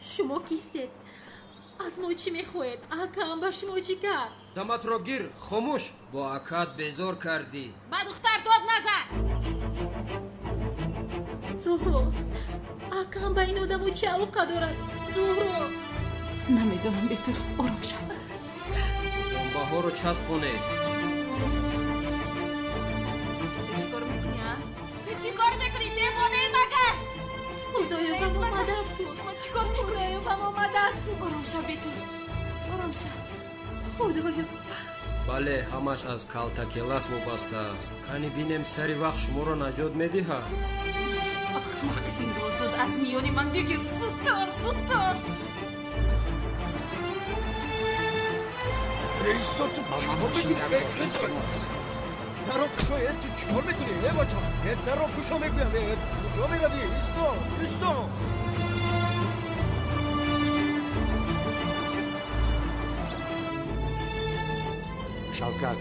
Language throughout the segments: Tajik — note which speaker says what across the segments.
Speaker 1: Шумо кистед? Аз мо чӣ мехоҳед? Акам ба шумо чӣ кард?
Speaker 2: Даматро гир, хомӯш. Бо акат безор кардӣ.
Speaker 3: Ба духтар дод назан.
Speaker 1: Зуҳро, акам ба ин одамо чӣ алоқа дорад? Зуҳро!
Speaker 3: Намедонам, Бетул, ором шав.
Speaker 2: Бомбаҳоро часпонед.
Speaker 3: Ту чӣ кор мекунӣ, а? Ту чӣ кор мекунӣ? Девонаи магар?
Speaker 1: Худоё, ба мо мадад кун.
Speaker 3: Шумо чӣ кор мекунӣ?
Speaker 1: Худоё, ба мо мадад кун.
Speaker 3: Ором шав, Бетул, ором шав.
Speaker 1: Худоё.
Speaker 2: Бале, ҳамаш аз калтакелас вобаста аст. Кани бинем, сари вақт шуморо наҷот медиҳад.
Speaker 3: Ахмақ, инро зуд аз миёни ман бигир. Зудтар, зудтар.
Speaker 4: Исто, ту чикор мекунӣ? Дарро кушо, э, ту чикор мекунӣ? Э, бача, э, дарро кушо мегӯям, э, куҷо меравӣ? Исто, исто.
Speaker 5: Шавкат,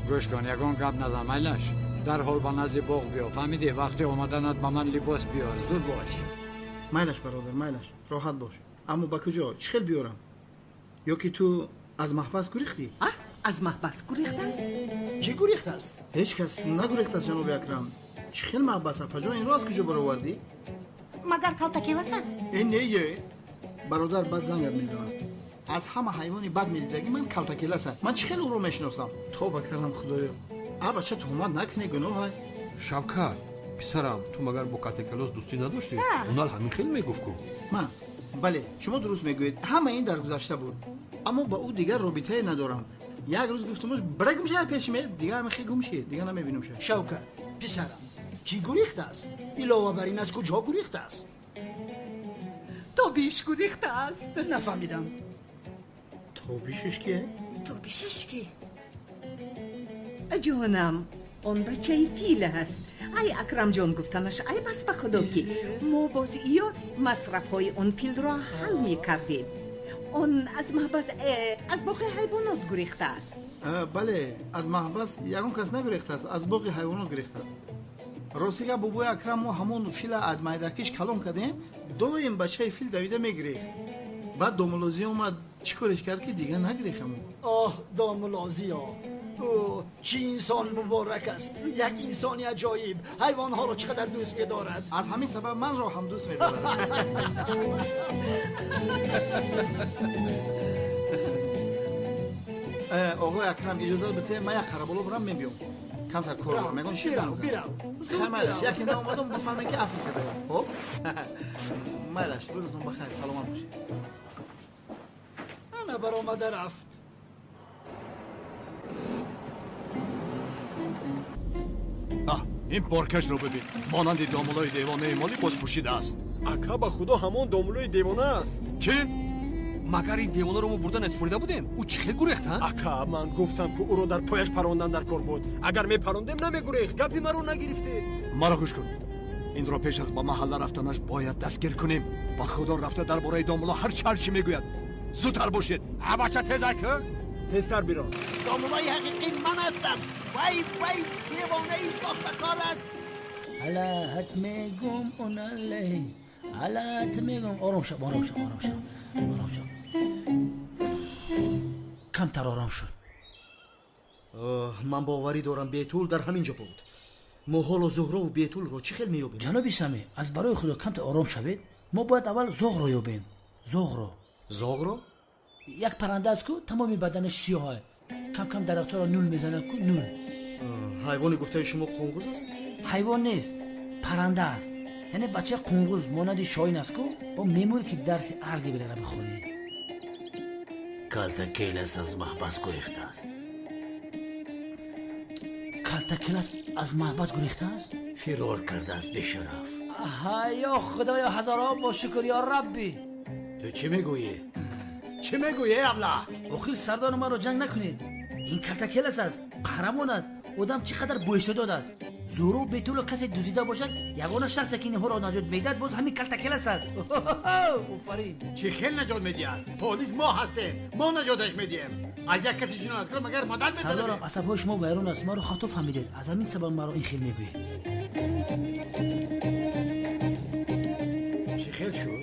Speaker 5: гӯш кун, ягон гап назан, майлаш. Дарҳол ба назди боғ биё, фаҳмидӣ? Вақти омаданат ба ман либос биёр, зуд бош.
Speaker 6: Майлаш, бародар, майлаш, роҳат бош. Аммо ба куҷо? Чӣ хел биёрам? Ё ки ту аз маҳбас гурехтӣ?
Speaker 7: А? Аз маҳбас гурехтааст?
Speaker 8: Кӣ гурехтааст?
Speaker 6: Ҳеҷ кас нагурехтааст, ҷаноби Акрам. Чӣ хел маҳбас, апаҷон? Инро аз куҷо баровардӣ?
Speaker 7: Магар калтакелас аст?
Speaker 6: Э, не, е. Бародар, баъд зангат мезанам. Аз ҳама ҳайвони бад медидагӣ ман калтакелас аст. Ман чӣ хел ӯро мешиносам? Тоба кардам, худоё. А, бача, туҳмат накунӣ, гуноҳ.
Speaker 4: Шавкат, писарам, ту магар бо калтакелос дӯстӣ надоштӣ? Унал ҳамин хел мегуфт ку.
Speaker 6: Ман? Бале, шумо дуруст мегӯед. Ҳама ин дар гузашта буд. Аммо ба ӯ дигар робитае надорам. Як рӯз гуфтумаш, бира гум шава пеши ме, дигар ҳамин хел гум шид, дигар намебинам ша.
Speaker 8: Шавкат, писарам, кӣ гурехтааст? Илова бар ин аз куҷо гурехтааст?
Speaker 7: Тобиш гурехтааст.
Speaker 8: Нафаҳмидам.
Speaker 6: Тобишаш кие?
Speaker 7: Тобишаш ки? Ҷонам, он бачаи фил аст. Ай, Акрамҷон, гуфтанаш айб аст, ба худо ки мо боз ё масрафҳои он филро ҳал мекардем. Он аз маҳбас, аз боғи ҳайвонот гурехтааст.
Speaker 6: Бале, аз маҳбас ягон кас нагурехтааст, аз боғи ҳайвонот гурехтааст. Рости гап, бобои Акрам, мо ҳамон фила аз майдакиш калон кардем, доим бачаи фил давида мегирехт. Баъд домулозӣ омад, чӣ кореш кард, ки дигар нагирехт ҳамон.
Speaker 8: Оҳ, домулозиё, ӯ чӣ инсон муборак аст, як инсони аҷоиб, ҳайвонҳоро чӣ қадар дӯст медорад.
Speaker 6: Аз ҳамин сабаб манро ҳам дӯст медорад. Оғои Акрам, иҷозат бите, ман як қараболо бурам, мебиём. Камтар кор дорам, ягон чиз
Speaker 8: Бирав, бирав, зуд
Speaker 6: майлаш,
Speaker 8: бирав.
Speaker 6: Яке наомадам, бифаҳмем, ки афр кардаям. Хоб, майлаш, рӯзатон бахайр, саломат бошед.
Speaker 8: Ана баромада рафт.
Speaker 9: Аҳ, ин поркашро бибин, монанди домулои девонаи мо либос пӯшидааст.
Speaker 10: Ака, ба худо, ҳамон домулои девона аст.
Speaker 9: Чӣ?
Speaker 4: Магар ин девонаро мо бурда насупорида будем? Ӯ чӣ хел гурехт, ҳа?
Speaker 10: Ака, ман гуфтам, ки ӯро дар пояш парондан дар кор буд. Агар мепарондем, намегурехт. Гапи маро нагирифтед.
Speaker 9: Маро гӯш кун, инро пеш аз ба маҳалла рафтанаш бояд дастгир кунем. Ба худо, рафта дар бораи домуло ҳарчи ҳарчи мегӯяд. Зудтар бошед.
Speaker 4: Ҳа, бача, тез ай ку.
Speaker 10: Тезтар бирон.
Speaker 8: Домулои ҳақиқӣ ман ҳастам. Вай, вай девонаи сохтакор аст.
Speaker 11: Алаҳат мегум, онале, алаҳат мегум. Ором шав, ором шав, ором шав, ором шав. Камтар ором шуд.
Speaker 8: Ман боварӣ дорам, Бетул дар ҳамин ҷо буд. Мо ҳоло Зуҳрову Бетулро чӣ хел меёбем?
Speaker 11: Ҷаноби Сами, аз барои худо, камтар ором шавед. Мо бояд аввал зоғро ёбем, зоғро.
Speaker 8: Зоғро?
Speaker 11: Як парранда аст ку, тамоми баданаш сиёҳа, кам кам дарахтҳоро нул мезанад ку, нул.
Speaker 8: Ҳайвони гуфтаи шумо қунгуз аст?
Speaker 11: Ҳайвон нест, парранда аст, яъне бачаи қунгуз монанди шоҳин аст ку. О, мемурӣ, ки дарси алгебраро бихонӣ.
Speaker 12: Калтакелас аз маҳбас гурехтааст.
Speaker 11: Калтакелас аз маҳбас гурехтааст?
Speaker 12: Фирор кардааст, бешараф.
Speaker 11: Ё худоё, ҳазорҳо бо шукр, ё рабби.
Speaker 12: Ту чӣ мегӯӣ?
Speaker 9: Чӣ мегӯӣ, абла?
Speaker 11: Охир, сардори, маро ҷанг накунед. Ин калтакелас аст, қаҳрамон аст, одам чӣ қадар боистеъдод аст. Зӯру Бетуло касе дуздида бошад, ягона шахсе, ки инҳоро наҷот медиҳад, боз ҳамин калтакелас аст. Офарин.
Speaker 9: Чӣ хел наҷот медиҳад? Полис мо ҳастем, мо наҷоташ медиҳем. Аз як каси ҷинояткор магар мадад
Speaker 11: Сардорам,
Speaker 9: металабем?
Speaker 11: Асабҳои шумо вайрон аст, маро хато фаҳмидед, аз ҳамин сабаб маро ин хел мегӯед.
Speaker 5: Чӣ хел шуд?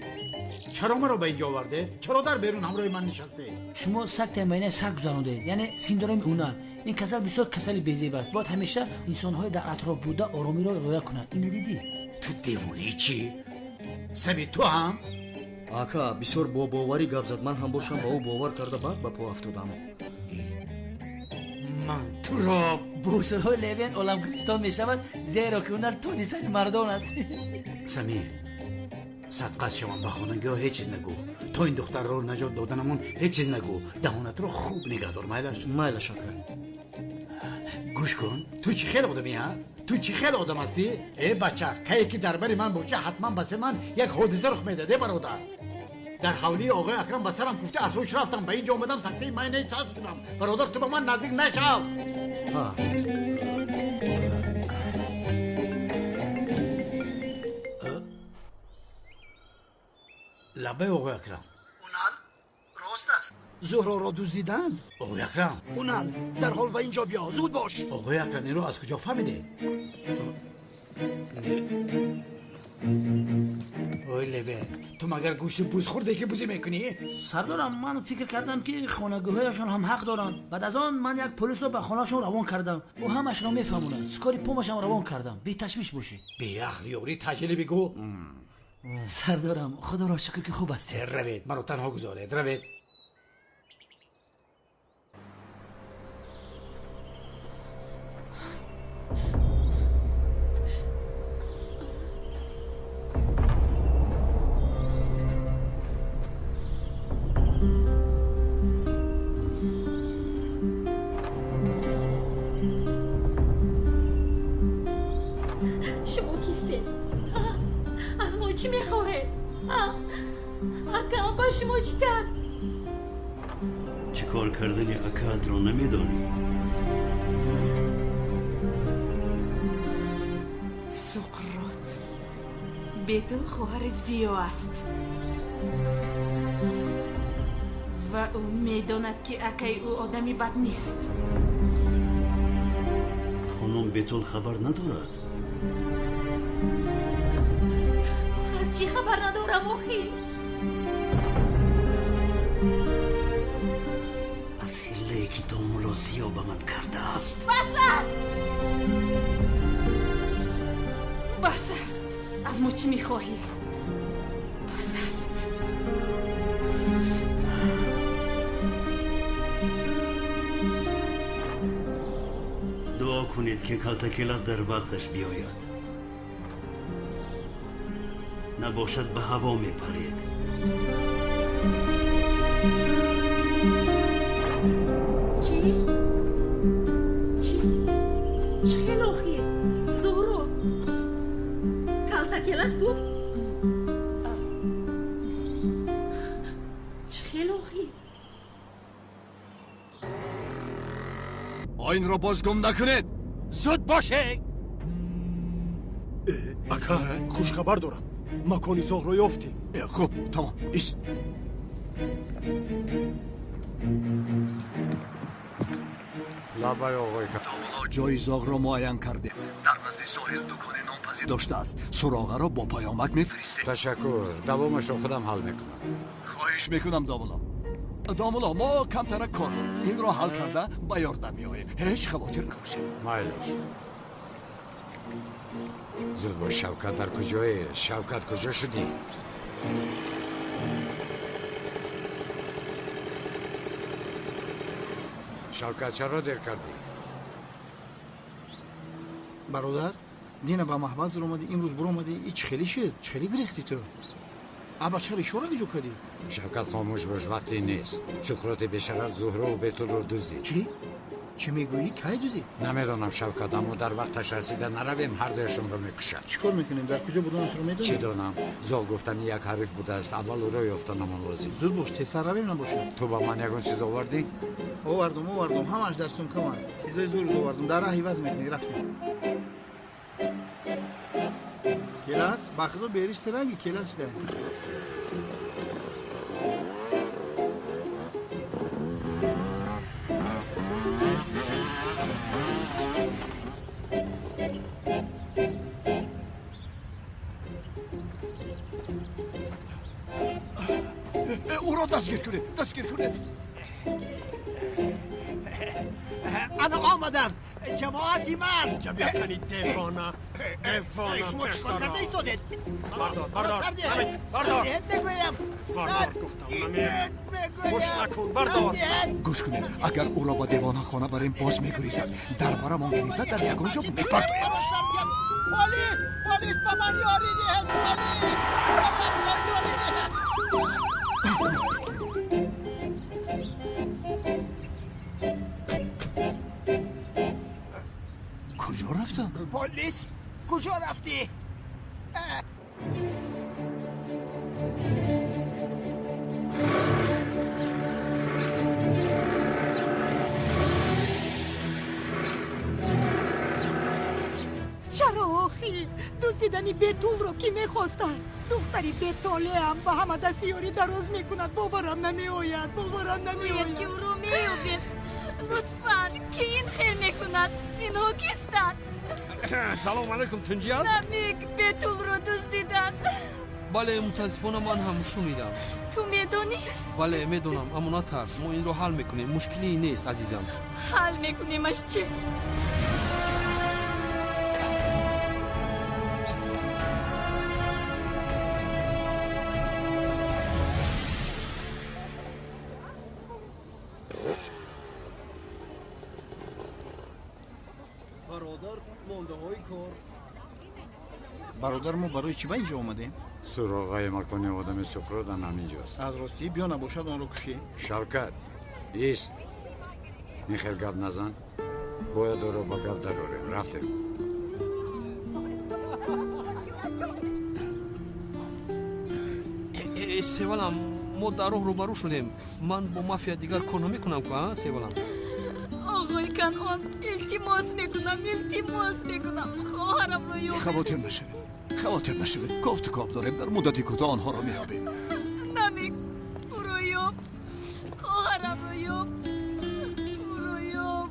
Speaker 5: Чаро маро ба инҷо оварде? Чаро дар берун ҳамроҳи ман нишасте?
Speaker 11: Шумо сактаи майнаи сар гузарондед, яъне синдроми Унал. Ин касал бисёр касали безеб аст. Бояд ҳамеша инсонҳои дар атроф буда оромиро риоя кунанд. Ина дидӣ?
Speaker 5: Ту девонаи чӣ? Сами, ту ҳам?
Speaker 13: Ака, бисёр бо боварӣ гап зад. Ман ҳам бошам ба ӯ бовар карда баъд ба по афтодам.
Speaker 5: Ман туро
Speaker 11: бусурҳои Левен оламгулистон мешавад, зеро ки Унал тоҷи сари мардон аст.
Speaker 5: Самир, садқат шавам, ба хонагиҳо ҳеҷ чиз нагӯ. То ин духтарро наҷот доданамон ҳеҷ чиз нагӯ. Даҳонатро хуб нигаҳдор, майлаш?
Speaker 13: Майлаш, ака.
Speaker 5: Гӯш кун, ту чӣ хел одамӣ, ҳа? Ту чӣ хел одам ҳастӣ? Э бача, кае ки дар бари ман бошӣ, ҳатман ба сари ман як ҳодиса рух медиҳад, э бародар. Дар ҳавлии оғои Акрам ба сарам куфта аз ҳуш рафтам, ба ин ҷо омадам, сактаи майнаи сар шудам. Бародар, ту ба ман наздик нашав. Лабаи оғои Акрам.
Speaker 8: Унал, рост аст. Зуҳроро дуздиданд?
Speaker 5: Оғои Акрам.
Speaker 8: Унал, дарҳол ба ин ҷо биё, зуд бош.
Speaker 5: Оғои Акрам, инро аз куҷо фаҳмидед? Ой Левен, ту магар гӯшти буз хӯрде ки бузӣ мекунӣ?
Speaker 11: Сардорам, ман фикр кардам ки хонагиҳояшон ҳам ҳақ доранд. Баъд аз он ман як полисро ба хонаашон равон кардам. Ӯ ҳамашро мефаҳмонад. Скори помашам равон кардам. Беташвиш бошед.
Speaker 5: Беақл ёри, таҷилӣ бигӯ.
Speaker 11: Сардорам, худоро шукр ки хуб ҳастед.
Speaker 5: Равед, маро танҳо гузоред, равед.
Speaker 1: Шумо кистед? Аз мо чӣ мехоҳед? Акаам ба шумо чӣ кард?
Speaker 14: Чӣ кор кардани акаатро намедонӣ?
Speaker 3: Суқрот, Бетул хоҳари Зиё аст ва ӯ медонад, ки акаи ӯ одами бад нест.
Speaker 14: Хонум Бетул хабар надорад?
Speaker 1: Аз чӣ хабар надорам охӣ?
Speaker 14: Аз ҳиллае ки домулло Зиё ба ман кардааст.
Speaker 3: Бас аст, бас аст. Аз мо чӣ мехоҳӣ? Бас аст.
Speaker 14: Дуо кунед, ки калтакелас дар вақташ биёяд. Набошад, ба ҳаво мепаред.
Speaker 1: Чӣ? Чӣ? Чӣ хел охӣ? Зуҳро, калтакелас гуфт? Чӣ хел охӣ?
Speaker 9: Оинро боз гум накунед. Зуд бошед.
Speaker 10: Ака, хушхабар дорам. Макони зоғро ёфтем.
Speaker 9: Хуб, тамом, ист.
Speaker 5: Лабаи оғои
Speaker 9: Домулло, ҷои зоғро муайян кардем. Дар назди соҳил дукони нонпазӣ доштааст. Суроғаро бо паёмак мефиристем.
Speaker 5: Ташаккур, давомашро худам ҳал мекунам.
Speaker 9: Хоҳиш мекунам, домулло. Домулло, мо камтарак кор дорем. Инро ҳал карда ба ёрдам меоем. Ҳеҷ хавотир набошед.
Speaker 5: Майлаш. Зуд бош, Шавкат дар куҷое? Шавкат, куҷо шудӣ? Шавкат, чаро дер кардӣ?
Speaker 6: Бародар, дина ба маҳбас буромадӣ, имрӯз буромадӣ. И чӣ хеле шуд? Чӣ хеле гирехтӣ ту? Аба, чаро ишора гиҷо кардӣ?
Speaker 5: Шавкат, хомӯш бош, вақте нест. Суқроти бешараф Зуҳрову Бетулро дуздид.
Speaker 6: Чӣ? Чӣ мегӯӣ? Кай дуздид?
Speaker 5: Намедонам, Шавкат, аммо дар вақташ расида наравем, ҳардуяшонро мекушад.
Speaker 6: Чӣ кор мекунем? Дар куҷо буданашро медонем?
Speaker 5: Чӣ донам? Зоғ гуфтани як ҳариф будааст. Аввал ӯро ёфтанамон лозим.
Speaker 6: Зуд бош, тезтар равем набошад.
Speaker 5: Ту ба ман ягон чиз овардӣ?
Speaker 6: Овардум, овардум, ҳамааш дар сумкаманд. Чизои зур овардум. Дар раҳ иваз мекунӣ. Рафтем. Келас, ба худо бериш тиранги келас шуда.
Speaker 9: Дастгир кунед, дастгир кунед.
Speaker 5: Ана омадам, ҷамоати ман.
Speaker 10: Инҷа бия кани, девона, девона.
Speaker 5: Шумо чӣ кор карда истодед?
Speaker 10: Бардор, бардор, бардор.
Speaker 5: Мегӯям.
Speaker 10: Бардор гуфтам, намир. Гӯш накун, бардор.
Speaker 9: Гӯш кунед, агар ӯро ба девонахона барем, боз мегурезад. Дар барамон гирифта дар ягон ҷо мепартояд.
Speaker 8: Полис, полис, ба ман ёрӣ диҳед, полис, ба ман ёрӣ диҳед.
Speaker 9: Куҷо рафтам?
Speaker 8: Полис, куҷо рафтӣ?
Speaker 15: Чаро охӣ? Дуздидани Бетулро кӣ мехостааст? Духтари бетолеам ба ҳама дасти ёрӣ дароз мекунад. Боварам намеояд, боварам намеояд.
Speaker 16: Бояд ки ӯро меёбед. Лутфан, ки ин хел мекунад? Инҳо кистанд?
Speaker 17: Салом алайкум, тунҷӣ аст?
Speaker 16: Намик, Бетулро дуздиданд.
Speaker 17: Бале, мутаассифона ман ҳам шунидам.
Speaker 16: Ту медонӣ?
Speaker 17: Бале, медонам, аммо натарс, мо инро ҳал мекунем. Мушкилӣ нест, азизам.
Speaker 16: Ҳал мекунемаш чист?
Speaker 6: Бародар, мо барои чӣ ба инҷо омадем?
Speaker 18: Суроғаи макони одами Суқродан ҳаминҷост.
Speaker 6: Аз ростӣ биё, набошад онро кушӣ.
Speaker 18: Шавкат, ист, ин хел гап назан. Бояд ӯро ба гап дарорем. Рафтем.
Speaker 17: Севалам, мо дар роҳ рӯбарӯ шудем. Ман бо мафия дигар кор намекунам ку, а, Севалам?
Speaker 16: Оғои Канъон, илтимос мекунам, илтимос мекунам, хоҳарамро ёбед.
Speaker 9: Хавотир нашавед, хавотир нашавед. Кофту коб дорем, дар муддати кӯтоҳ онҳоро меёбем.
Speaker 16: Намик, ӯро ёб, хоҳарамро ёб, ӯро ёб.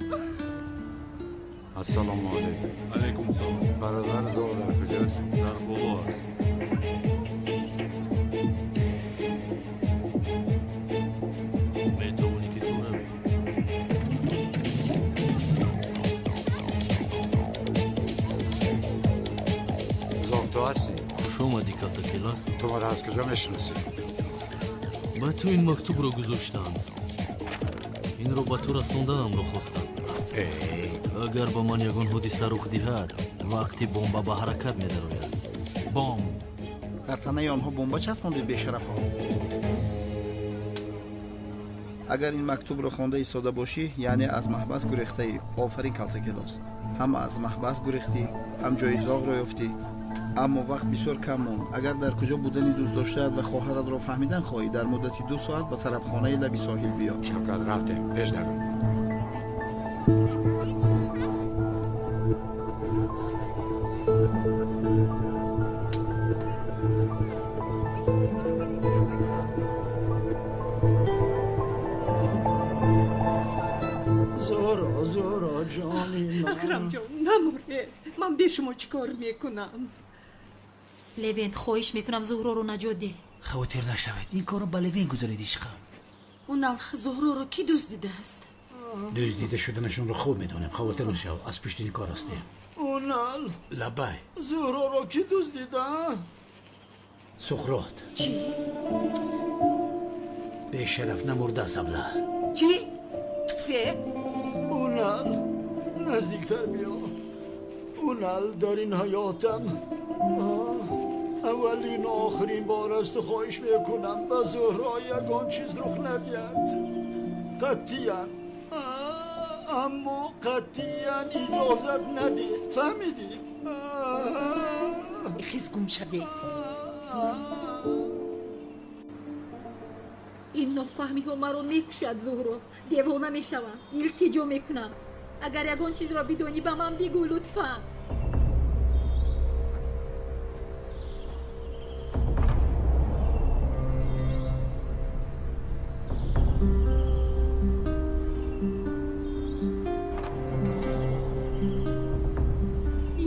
Speaker 18: Ассалому алайкум.
Speaker 19: Алайкум салом.
Speaker 18: Бародар, зоғ дар куҷост?
Speaker 19: Дар боло аст. Метавонӣ ки ту равӣ.
Speaker 18: Зоғ, ту ҳастӣ?
Speaker 19: Хуш омадӣ, Калтакелас.
Speaker 18: Ту маро аз куҷо мешиносӣ?
Speaker 19: Ба ту ин мактубро гузоштанд. Инро ба ту расонданамро хостанд. Агар ба ман ягон ҳодиса рух диҳад, вақти бомба ба ҳаракат медарояд. Бомб.
Speaker 6: Дар танаи онҳо бомба часпондед, бешарафҳо. Агар ин мактубро хонда истода бошӣ, яъне аз маҳбас гурехтаӣ. Офарин, Калтакелос. Ҳам аз маҳбас гурехтӣ, ҳам ҷои зоғро ёфтӣ. Аммо вақт бисёр кам монд. Агар дар куҷо будани дӯстдоштаат ва хоҳаратро фаҳмидан хоҳӣ, дар муддати 2 соат ба тарабхонаи лаби соҳил биё.
Speaker 18: Шавкат, рафтем, пеш даро.
Speaker 8: Зӯро, Зӯро, ҷони ман.
Speaker 7: Акрамҷон, намуре. Ман бе шумо чӣ кор мекунам?
Speaker 1: Левент, хоҳиш мекунам, Зуҳроро наҷот деҳ.
Speaker 11: Хавотир нашавед, ин корро ба Левент гузоред, ишқам.
Speaker 3: Унал, Зуҳроро кӣ дуздидааст?
Speaker 5: Дуздида шуданашонро хуб медонем, хавотир нашав, аз пушти ин кор ҳастем.
Speaker 8: Унал.
Speaker 5: Лабай.
Speaker 8: Зуҳроро кӣ дуздида?
Speaker 5: Суқрот.
Speaker 7: Чӣ?
Speaker 5: Бешараф намурдааст, абла.
Speaker 7: Чӣ? Туфе?
Speaker 8: Унал, наздиктар биё. Унал, дар ин ҳаётам аввалин охирин бор аст, хоҳиш мекунам ба Зуҳро ягон чиз рух надиҳад. Қатъиян, аммо қатъиян иҷозат надиҳ. Фаҳмидӣ?
Speaker 7: Хез гум шавӣ.
Speaker 1: Ин нофаҳмиҳо маро мекушад, Зуҳро. Девона мешавам, илтиҷо мекунам. Агар ягон чизро бидонӣ, ба ман бигӯ, лутфан.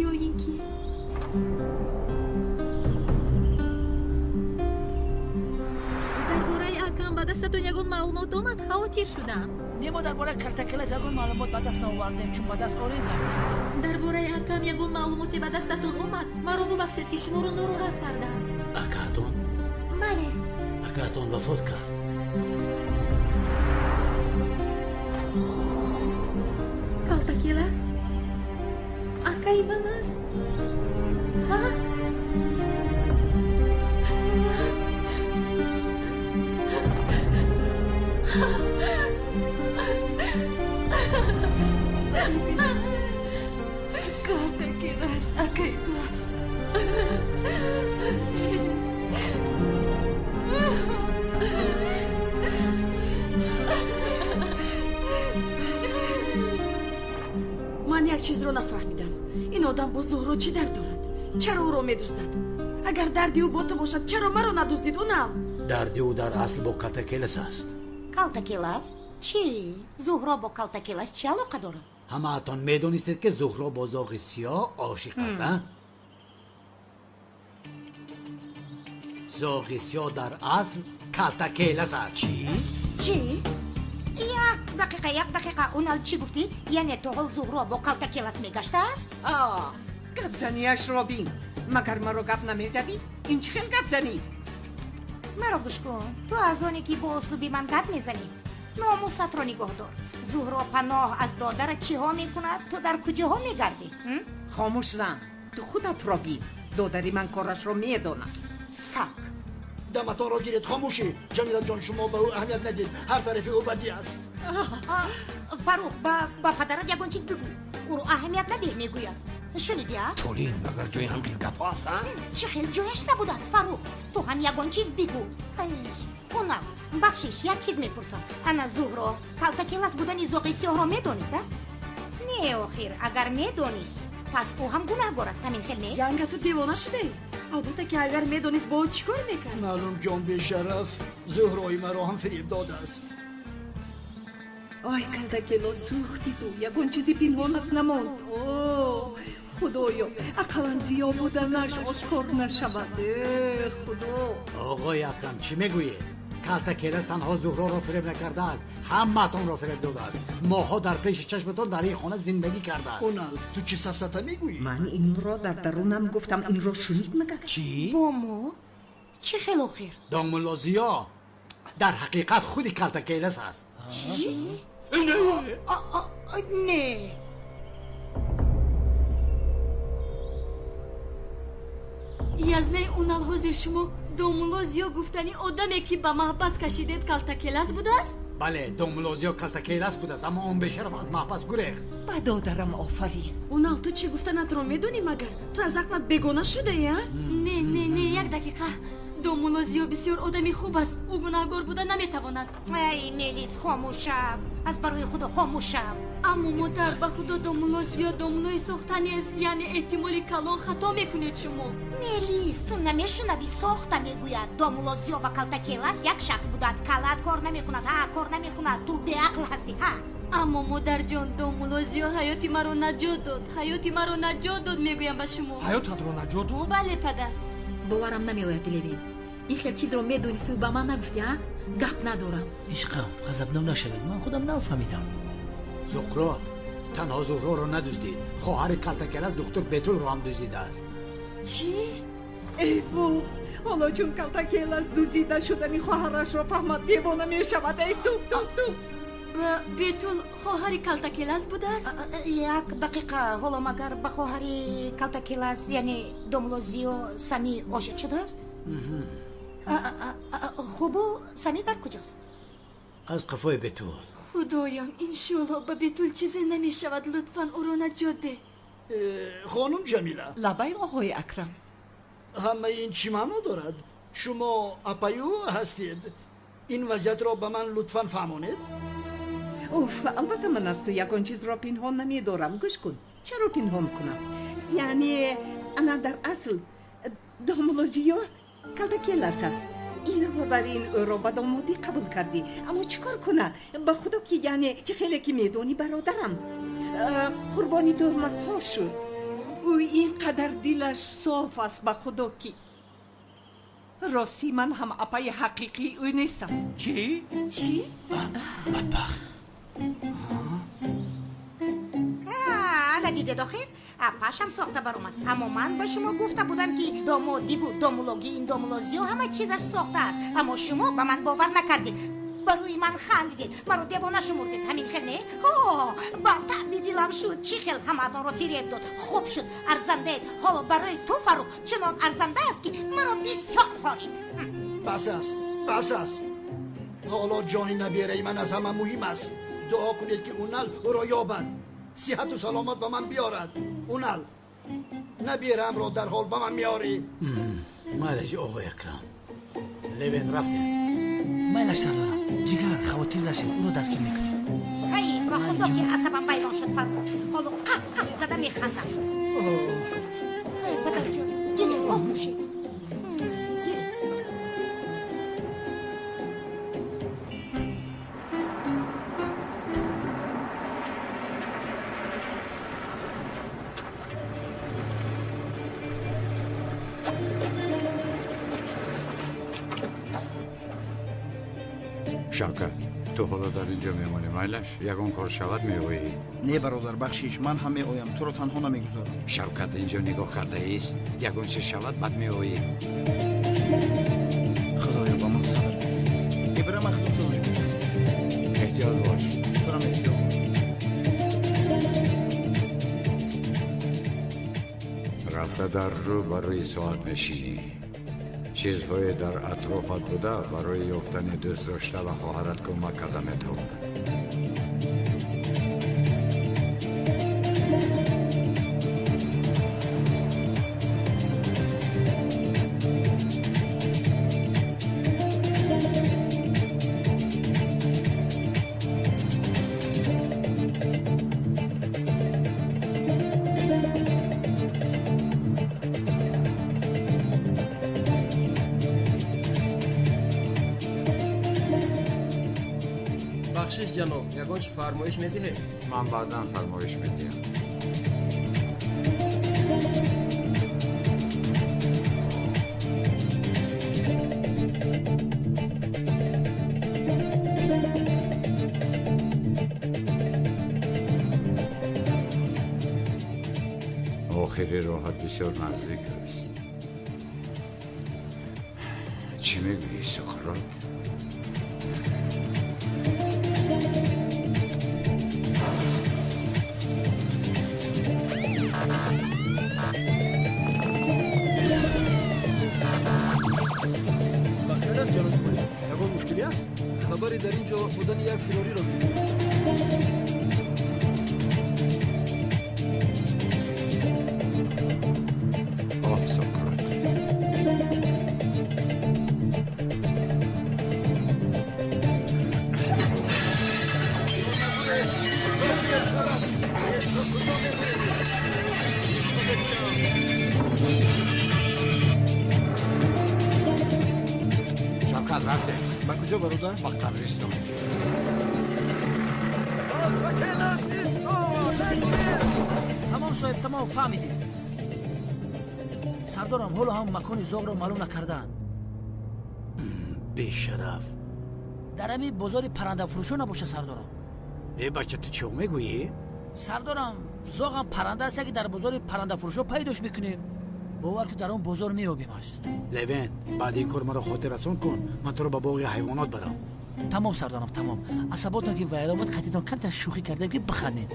Speaker 1: Ё ин ки дар бораи акам ба дастат маълумот омад, хавотир шудам.
Speaker 11: Не, мо дар бораи Калтакелас ягон маълумот ба даст наовардем, чун ба даст орем гап мезанем.
Speaker 1: Дар бораи акам ягон маълумоте ба дастатон омад? Маро бубахшед, ки шуморо нороҳат кардам.
Speaker 12: Акаатон?
Speaker 1: Бале.
Speaker 12: Акаатон вафот кард.
Speaker 1: Калтакелас акаи ман аст? Ҳа?
Speaker 16: Калтакелас акаи ту аст.
Speaker 3: Ман як чизро нафаҳмидам. Ин одам бо Зуҳро чӣ дард дорад? Чаро ӯро медуздад? Агар дарди ӯ бо ту бошад, чаро маро надуздид, Унал?
Speaker 12: Дарди ӯ дар асл бо Калтакелас аст.
Speaker 20: Калтакелас? Чӣ? Зуҳро бо Калтакелас чӣ алоқа дорад?
Speaker 5: Ҳамаатон медонистед, ки Зуҳро бо зоғи сиёҳ ошиқ аст, а? Зоғи сиёҳ дар асл Калтакелас аст.
Speaker 12: Чӣ?
Speaker 20: Чӣ? Як дақиқа, як дақиқа. Унал, чӣ гуфтӣ? Яъне то ҳол Зуҳро бо Калтакелас мегаштааст?
Speaker 7: Гапзанияшро бин. Магар маро гап намезадӣ? Ин чӣ хел гапзанӣ?
Speaker 20: Маро гӯш кун. Ту аз оне ки бо услуби ман гап мезанӣ, номусатро нигоҳ дор. Зуҳро паноҳ аз додарат чиҳо мекунад, ту дар куҷоҳо мегардӣ?
Speaker 7: Хомӯш зан, ту худатро бин. Додари ман корашро медонад.
Speaker 20: Саг.
Speaker 8: Даматонро гиред, хомӯшӣ. Ҷамилаҷон, шумо ба ӯ аҳамият надед, ҳар тарафи ӯ бадӣ аст.
Speaker 20: Фарух, ба падарат ягон чиз бигӯ. Ӯро аҳамият надеҳ, мегӯяд. Шунидӣ, а?
Speaker 17: Толин, магар ҷои ҳам хел гапҳо аст, а?
Speaker 20: Чӣ хел ҷояш набудааст, Фарух? Ту ҳам ягон чиз бигӯ. Ай, Унал, бахшиш, як чиз мепурсам. Ана Зуҳро Калтакелас будани зоғи сиёҳро медонист, а? Не, охир, агар медонист, пас ӯ ҳам гунаҳгор аст, ҳамин хел не?
Speaker 3: Янга, ту девона шудаӣ? Албатта ки агар медонист, бо ӯ чӣ кор мекард?
Speaker 8: Маълум ҷон бешараф Зуҳрои маро ҳам фиреб додааст.
Speaker 7: Ой, Калтакело, сӯхти ту, ягон чизи пинҳонат намонд. О, худоё, ақаллан зиё буданаш ошкор нашавад. Э, худо.
Speaker 5: Оғои Акрам, чӣ мегӯед? Калтакелас танҳо Зуҳроро фиреб накардааст, ҳамаатонро фиреб додааст. Моҳҳо дар пеши чашматон дар ин хона зиндагӣ кардааст.
Speaker 8: Унал, ту чӣ сафсата мегӯӣ?
Speaker 7: Ман инро дар дарунам гуфтам, инро шунид магар?
Speaker 5: Чӣ?
Speaker 20: Бо мо? Чӣ хел охир?
Speaker 5: Домулло Зиё дар ҳақиқат худи Калтакелас аст.
Speaker 20: Чӣ? Не.
Speaker 16: Язнаи Унал, ҳозир шумо домулло Зиё гуфтани одаме, ки ба маҳбас кашидед, Калтакелас будааст?
Speaker 5: Бале, домулло Зиё Калтакелас будааст, аммо он бешараф аз маҳбас гурехт.
Speaker 7: Ба додарам офарин.
Speaker 3: Унал, ту чӣ гуфтанатро медонӣ магар? Ту аз ақлат бегона шудаӣ, а?
Speaker 16: Не, не, не, як дақиқа. Домулло Зиё бисёр одами хуб аст, ӯ гунаҳгор буда наметавонад.
Speaker 20: Ай, Мелис, хомӯш шав. Аз барои худо хомӯш шав.
Speaker 16: Аммо модар, ба худо домулло Зиё домуллои сохта нест, яъне эҳтимоли калон хато мекунед шумо.
Speaker 20: Мелис, ту намешунавӣ, сохта мегӯяд. Домулло Зиё ва Калтакелас як шахс буданд. Калат кор намекунад, ҳа, кор намекунад. Ту беақл ҳастӣ, ҳа.
Speaker 16: Аммо модарҷон, домулло Зиё ҳаёти маро наҷот дод, ҳаёти маро наҷот дод, мегӯям ба шумо.
Speaker 17: Ҳаётатро наҷот дод?
Speaker 16: Бале, падар.
Speaker 1: Боварам намеояд, Левин. Ин хел чизро медонисту ба ман нагуфтӣ, а? Гап надорам.
Speaker 11: Ишқам, ғазабнок нашавед, ман худам нафаҳмидам.
Speaker 5: Зуқрот танҳо Зуҳроро надуздид, хоҳари Калтакелас духтур Бетулро ҳам дуздидааст.
Speaker 16: Чӣ?
Speaker 7: Эй во, ҳоло чун Калтакелас дуздида шудани хоҳарашро фаҳмад, девона мешавад. Эй, туп, туп, туп.
Speaker 16: Бетул хоҳари Калтакелас будааст?
Speaker 20: Як дақиқа, ҳоло магар ба хоҳари Калтакелас, яъне домулло Зиё, Сами ошиқ шудааст? Хубу, Сами дар куҷост?
Speaker 5: Аз қафои Бетул.
Speaker 16: Худоям, иншоалло ба Бетул чизе намешавад, лутфан ӯро наҷот деҳ.
Speaker 8: Хонум Ҷамила.
Speaker 7: Лабай, оғои Акрам.
Speaker 8: Ҳамаи ин чӣ маъно дорад? Шумо апаи ӯ ҳастед. Ин вазъиятро ба ман лутфан фаҳмонед.
Speaker 7: Уф, албатта ман аз ту ягон чизро пинҳон намедорам. Гӯш кун, чаро пинҳон кунам? Яъне ана дар асл домулло Зиё Калтакелас аст. Илова бар ин ӯро ба домодӣ қабул кардӣ. Аммо чӣ кор кунад? Ба худо ки яъне чӣ хеле ки медонӣ, бародарам қурбони туҳматҳо шуд. Ӯ ин қадар дилаш соф аст, ба худо ки. Рости ман ҳам апаи ҳақиқии ӯ нестам.
Speaker 8: Чӣ?
Speaker 1: Чӣ?
Speaker 5: Бадбахт.
Speaker 20: Ана дидед охир, апашам сохта баромад. Аммо ман ба шумо гуфта будам, ки домодиву домулогии ин домулозиё ҳама чизаш сохта аст. Аммо шумо ба ман бовар накардед. Ба рӯи ман хандидед, маро девона шумурдед. Ҳамин хел не? Ҳо, ба таъби дилам шуд. Чӣ хел ҳамаатонро фиреб дод. Хуб шуд, арзандаед. Ҳоло барои ту, Фаррух, чунон арзанда аст, ки маро бисёр хорид.
Speaker 8: Бас аст, бас аст. Ҳоло ҷони набераи ман аз ҳама муҳим аст. Дуо кунед, ки Унал ӯро ёбад, сиҳату саломат ба ман биёрад. Унал, набераамро дарҳол ба ман меорӣ.
Speaker 5: Майлаш, оғои Акрам. Левен, рафтем.
Speaker 11: Майлаш, сардорам. Ҷигар, хавотир нашед, ӯро дастгир мекунем.
Speaker 20: Ҳай, ба худо ки асабам вайрон шуд, Фаррух. Ҳоло қақ-қақ зада механдам. Ай, падарҷон, гиред, об нӯшед. Гиред.
Speaker 18: Шавкат, ту ҳоло дар ин ҷо мемонӣ, майлаш? Ягон кор шавад, меоӣ.
Speaker 6: Не, бародар, бахшиш, ман ҳам меоям, туро танҳо намегузорам.
Speaker 18: Шавкат ин ҷо нигоҳ кардаист, ягон чиз шавад, баъд меоӣ.
Speaker 6: Худоё, ба ман сабр. Ибра махдум созиш.
Speaker 18: Эҳтиёт бош.
Speaker 6: Турам эҳтиёт.
Speaker 18: Рафта дар рӯ ба рӯи соат мешинӣ. Чизҳое дар атрофат буда барои ёфтани дӯст дошта ва хоҳарат кӯмак карда метавонад.
Speaker 2: Бахшиш, ҷаноб, ягон чӣ фармоиш медиҳед?
Speaker 18: Ман баъдан фармоиш медиҳам. Охири роҳат бисёр наздик аст. Чӣ мегӯӣ, Суқрот?
Speaker 4: Бахайр аст, ҷаноби полис? Ягон мушкилӣ аст?
Speaker 10: Хабаре дар ин ҷо будани як фирориро гирифтем.
Speaker 18: Оҳ, Сократ. Шавкат, рафтем.
Speaker 6: Ба куҷо, бародар?
Speaker 18: Ба қабристон.
Speaker 11: Тамом, соҳиб, тамом, фаҳмидем. Сардорам, ҳоло ҳам макони зоғро маълум накардаанд.
Speaker 5: Бешараф.
Speaker 11: Дар ҳамин бозори паррандафурӯшо набошад, сардорам.
Speaker 5: Э, бача, ту чӣ мегӯӣ?
Speaker 11: Сардорам, зоғам парранда аст, яке дар бозори паррандафурӯшо пайдош мекунем. Бовар ки дар он бозор меёбимаш.
Speaker 5: Левен, баъди ин кор маро хотиррасон кун, ман туро ба боғи ҳайвонот барам.
Speaker 11: Тамом, сардорам, тамом. Асаботон ки вайрон буд, қатитон камтар шӯхӣ кардем, ки бихандед.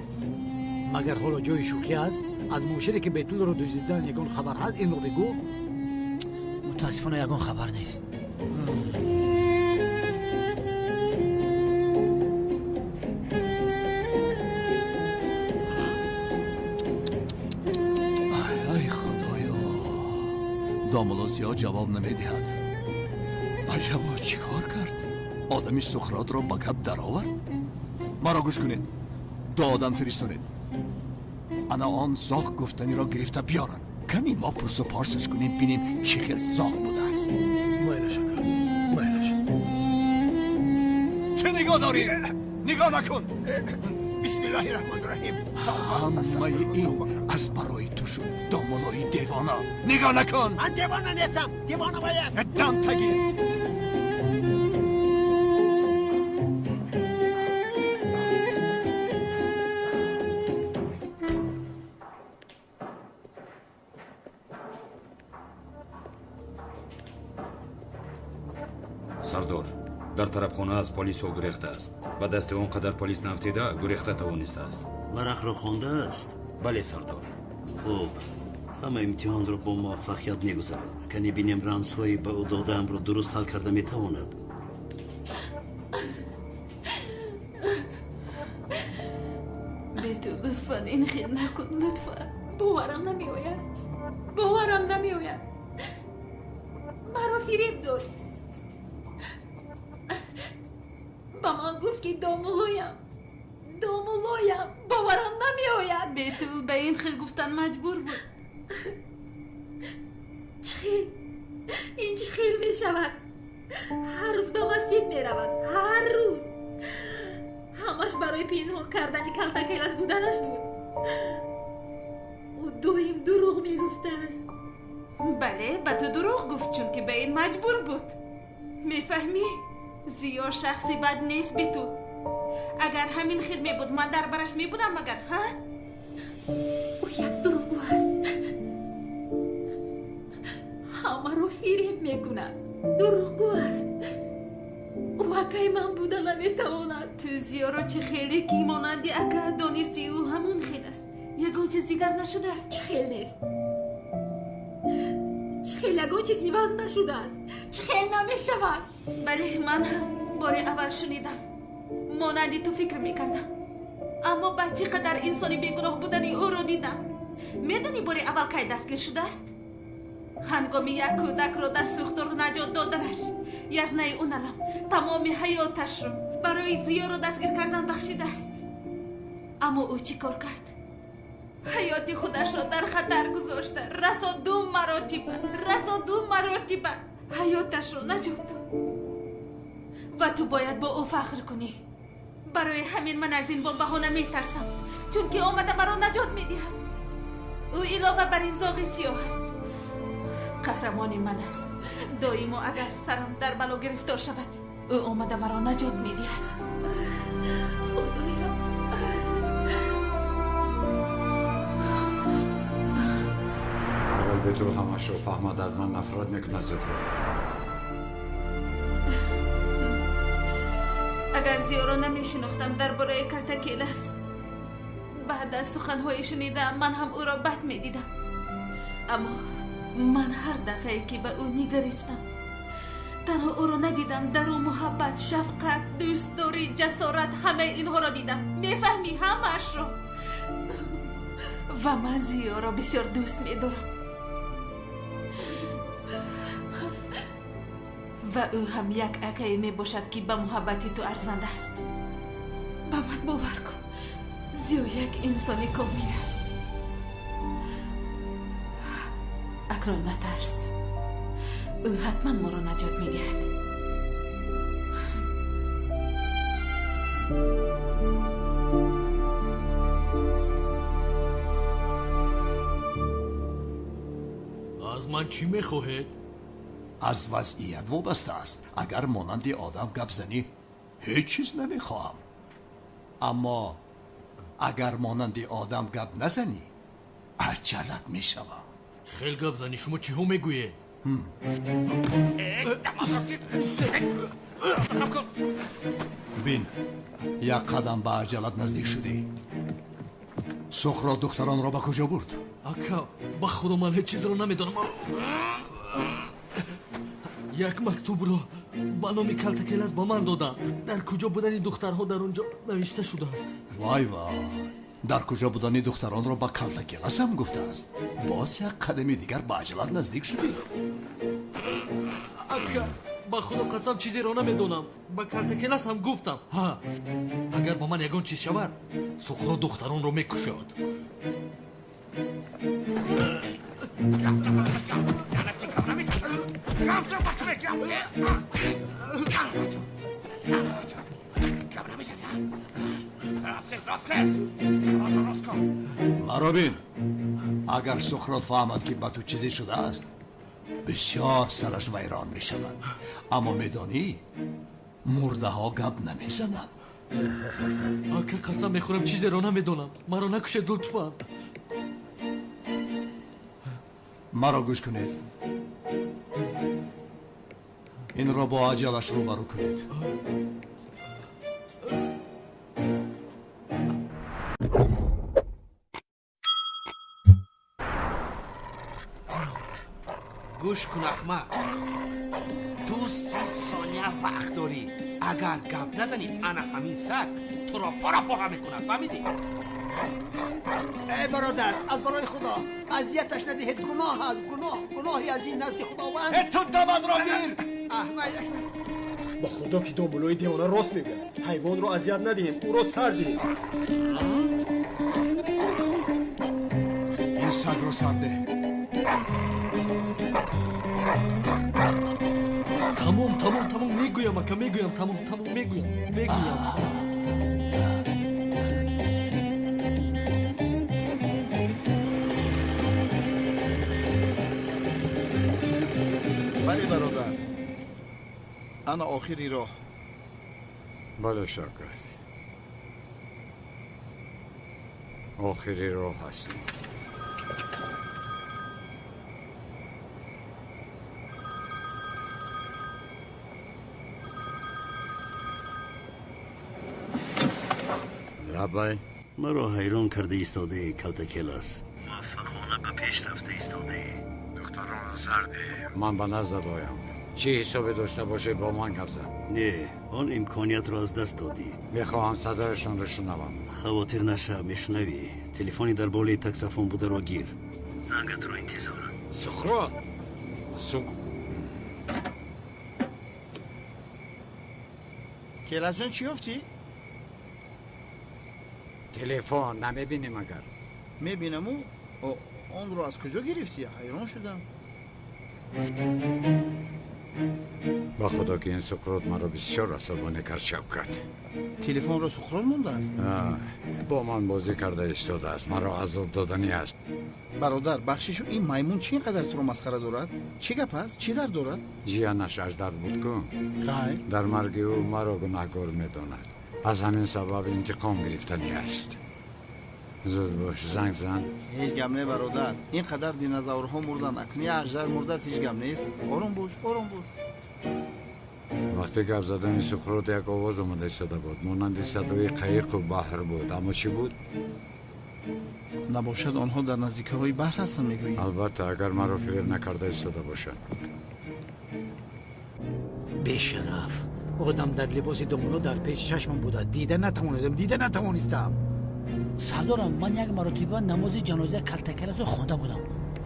Speaker 5: Магар ҳоло ҷои шӯхӣ аст? Аз мошине ки Бетулро дуздидан ягон хабар ҳаст, инро бигӯ.
Speaker 11: Мутаассифона, ягон хабар нест.
Speaker 9: Ай, ай, худоё, домулло Зиё ҷавоб намедиҳад. Аҷабо, чӣ кор кард? Одами Сухротро ба гап даровард. Маро гӯш кунед, ду одам фиристонед, ана он зоғ гуфтаниро гирифта биёранд. Кани мо пурсу порсаш кунем, бинем чӣ хел зоғ будааст.
Speaker 10: Майлаш, ака, майлаш.
Speaker 9: Чӣ нигоҳ дорӣ? Нигоҳ накун.
Speaker 8: Бисмиллоҳи раҳмони раҳим.
Speaker 9: Ҳамаи ин аз барои ту шуд, домулои девона. Нигоҳ накун.
Speaker 8: Ман девона нестам, девона вай аст.
Speaker 9: Дам тагир.
Speaker 18: Сардор, дар тарабхона аз полисҳо гурехтааст. Ба дасти он қадар полис нафтида гурехта тавонистааст.
Speaker 14: Варақро хондааст?
Speaker 18: Бале, сардор.
Speaker 14: Хуб, ҳама имтиҳонро бо муваффақият мегузарад. Кани бинем рамзҳои ба ӯ додаамро дуруст ҳал карда метавонад.
Speaker 1: Бету, лутфан ин хел накун, лутфан. Боварам намеояд, боварам намеояд. Маро фиреб дод. Ба ман гуфт, ки домулоям, домулоям. Боварам намеояд.
Speaker 21: Бетул ба ин хел гуфтан маҷбур буд.
Speaker 1: Чӣ хел? Ин чӣ хел мешавад? Ҳар рӯз ба масҷид меравад, ҳар рӯз. Ҳамаш барои пинҳон кардани калтакелас буданаш буд. Ӯ доим дурӯғ мегуфтааст.
Speaker 21: Бале, ба ту дурӯғ гуфт, чунки ба ин маҷбур буд. Мефаҳмӣ? Зиё шахси бад нест, Бетул. Агар ҳамин хел мебуд, ман дар бараш мебудам, магар, ҳа?
Speaker 1: Ӯ як дурӯғгӯ аст. Ҳамаро фиреб мекунад. Дурӯғгӯ аст. Ӯ акаи ман буда наметавонад.
Speaker 21: Ту Зиёро чӣ хеле ки монанди ака донисти, ӯ ҳамон хел аст. Ягон чиз дигар нашудааст.
Speaker 1: Чӣ хел нест? Чӣ хел ягон чиз иваз нашудааст? Чӣ хел намешавад?
Speaker 21: Бале, ман ҳам бори аввал шунидам. Монанди ту фикр мекардам. Аммо ба чӣ қадар инсони бегуноҳ будани ӯро дидам. Медонӣ бори аввал кай дастгир шудааст? Ҳангоми як кӯдакро дар сӯхтор наҷот доданаш. Язнаи Уналам тамоми ҳаёташро барои Зиёро дастгир кардан бахшидааст. Аммо ӯ чӣ кор кард? Ҳаёти худашро дар хатар гузошта, расо ду маротиба, расо ду маротиба ҳаёташро наҷот дод. Ва ту бояд бо ӯ фахр кунӣ. Барои ҳамин ман аз ин бомбаҳона метарсам, чунки омада маро наҷот медиҳад. Ӯ илова бар ин зоғи сиёҳ аст. Қаҳрамони ман аст. Доимо агар сарам дар бало гирифтор шавад, ӯ омада маро наҷот медиҳад.
Speaker 1: Худоям.
Speaker 18: Агар Бетул ҳамашро фаҳмад, аз ман нафрат мекунад, Зуҳро.
Speaker 21: Агар Зиёро намешинохтам, дар бораи Калтакелас баъд аз суханҳои шунидаам, ман ҳам ӯро бад медидам. Аммо ман ҳар дафъае ки ба ӯ нигаристам, танҳо ӯро надидам, дар ӯ муҳаббат, шафқат, дӯстдорӣ, ҷасорат, ҳамаи инҳоро дидам. Мефаҳмӣ ҳамаашро. Ва ман Зиёро бисёр дӯст медорам. Ва ӯ ҳам як акае мебошад, ки ба муҳаббати ту арзанда аст. Ба ман бовар кун, Зиё як инсони комил аст. Акнун натарс, ӯ ҳатман моро наҷот медиҳад.
Speaker 19: Аз ман чӣ мехоҳед?
Speaker 9: Аз вазъият вобаста аст. Агар монанди одам гап занӣ, ҳеҷ чиз намехоҳам. Аммо агар монанди одам гап назанӣ, аҷалат мешавам.
Speaker 19: Хел гап занӣ, шумо чиҳо мегӯед?
Speaker 9: Бин, як қадам ба аҷалат наздик шудӣ. Суқрот духтаронро ба куҷо бурд?
Speaker 19: Ака, ба худо ман ҳеҷ чизро намедонам. Як мактубро ба номи Калтакелас ба ман доданд. Дар куҷо будани духтарҳо дар он ҷо навишта шудааст.
Speaker 9: Вай вай, дар куҷо будани духтаронро ба Калтакелас ҳам гуфтааст. Боз як қадами дигар ба аҷалат наздик шудӣ.
Speaker 19: Ака, ба худо қасам чизеро намедонам. Ба Калтакелас ҳам гуфтам. Ҳа, агар ба ман ягон чиз шавад, Суқрот духтаронро мекушад.
Speaker 13: Рост хез, рост хез! Калатро рост кун!
Speaker 9: Маро бин, агар Сухрот фаҳмад, ки ба ту чизе шудааст, бисёр сараш вайрон мешавад. Аммо медонӣ, мурдаҳо гап намезананд.
Speaker 19: Ака, қасам мехӯрам, чизеро намедонам. Маро накушед, лутфан.
Speaker 9: Маро гӯш кунед. Инро бо аҷалаш рӯбарӯ кунед.
Speaker 13: Гӯш кун, ахмақ, ту 30 сония вақт дорӣ. Агар гап назанӣ, ана ҳамин саг туро пора пора мекунад, фаҳмидӣ?
Speaker 8: Эй бародар, аз барои Худо азияташ надиҳед, гуноҳ аст, гуноҳ, гуноҳи азим назди Худованд.
Speaker 9: Э, ту дамадро гир!
Speaker 8: Аҳмадаш.
Speaker 10: Ба Худо ки домуллои девона рост мегӯяд. Ҳайвонро азият надиҳем, ӯро сар диҳем.
Speaker 9: Ин сагро сар деҳ.
Speaker 19: Тамом, тамом, тамом, мегӯям, ака, мегӯям, тамом, тамом, мегӯям, мегӯям.
Speaker 6: Бале, бародар, ана охири роҳ.
Speaker 18: Бале, Шавкат, охири роҳ ҳастем.
Speaker 14: Лабай, маро ҳайрон карда истодаи, Калтакелас. Муваффақона ба пеш рафта истодаӣ.
Speaker 18: Духтаронро сар диҳем. Ман ба наздат оям. Чӣ ҳисобе дошта бошӣ, бо ман гап зан.
Speaker 14: Не, он имкониятро аз даст додӣ.
Speaker 18: Мехоҳам садояшонро шунавам.
Speaker 14: Хавотир нашав, мешунавӣ. Телефони дар болои таксофон бударо гир. Зангатро интизорам.
Speaker 18: Сухрот! Сух...
Speaker 6: Келасҷон, чӣ ёфтӣ?
Speaker 18: Телефон намебинӣ магар?
Speaker 6: Мебинаму, онро аз куҷо гирифтӣ? Ҳайрон шудам.
Speaker 18: Ба Худо ки ин Суқрот маро бисёр асабонӣ кард, Шавкат.
Speaker 6: Телефонро Суқрот мондааст?
Speaker 18: Бо ман бозӣ карда истодааст, маро азоб доданӣ аст.
Speaker 6: Бародар, бахшишу, ин маймун чӣ ин қадар туро масхара дорад? Чӣ гап аст? Чӣ дард дорад?
Speaker 18: Ҷиянаш аждар буд ку.
Speaker 6: Хай.
Speaker 18: Дар марги ӯ маро гунаҳкор медонад. Аз ҳамин сабаб интиқом гирифтанӣ аст. Зуд бош, занг зан.
Speaker 6: Ҳеҷ гап не, бародар. Ин қадар динозаврҳо мурданд, акнун як аждар мурдааст, ҳеҷ гап нест. Ором бош, ором бош.
Speaker 18: Вақте гап задани Суқрот як овоз омада истода буд, монанди садои қаиқу баҳр буд. Аммо чӣ буд?
Speaker 6: Набошад, онҳо дар наздикиҳои баҳр ҳастанд, мегӯӣ?
Speaker 18: Албатта, агар маро фиреб накарда истода бошанд.
Speaker 5: Бешараф, одам дар либоси домулло дар пеши чашмам будааст. Дида натавонистам, дида натавонистам.
Speaker 11: Сардорам, ман як маротиба намози ҷанозаи Калтакеласро хонда будам.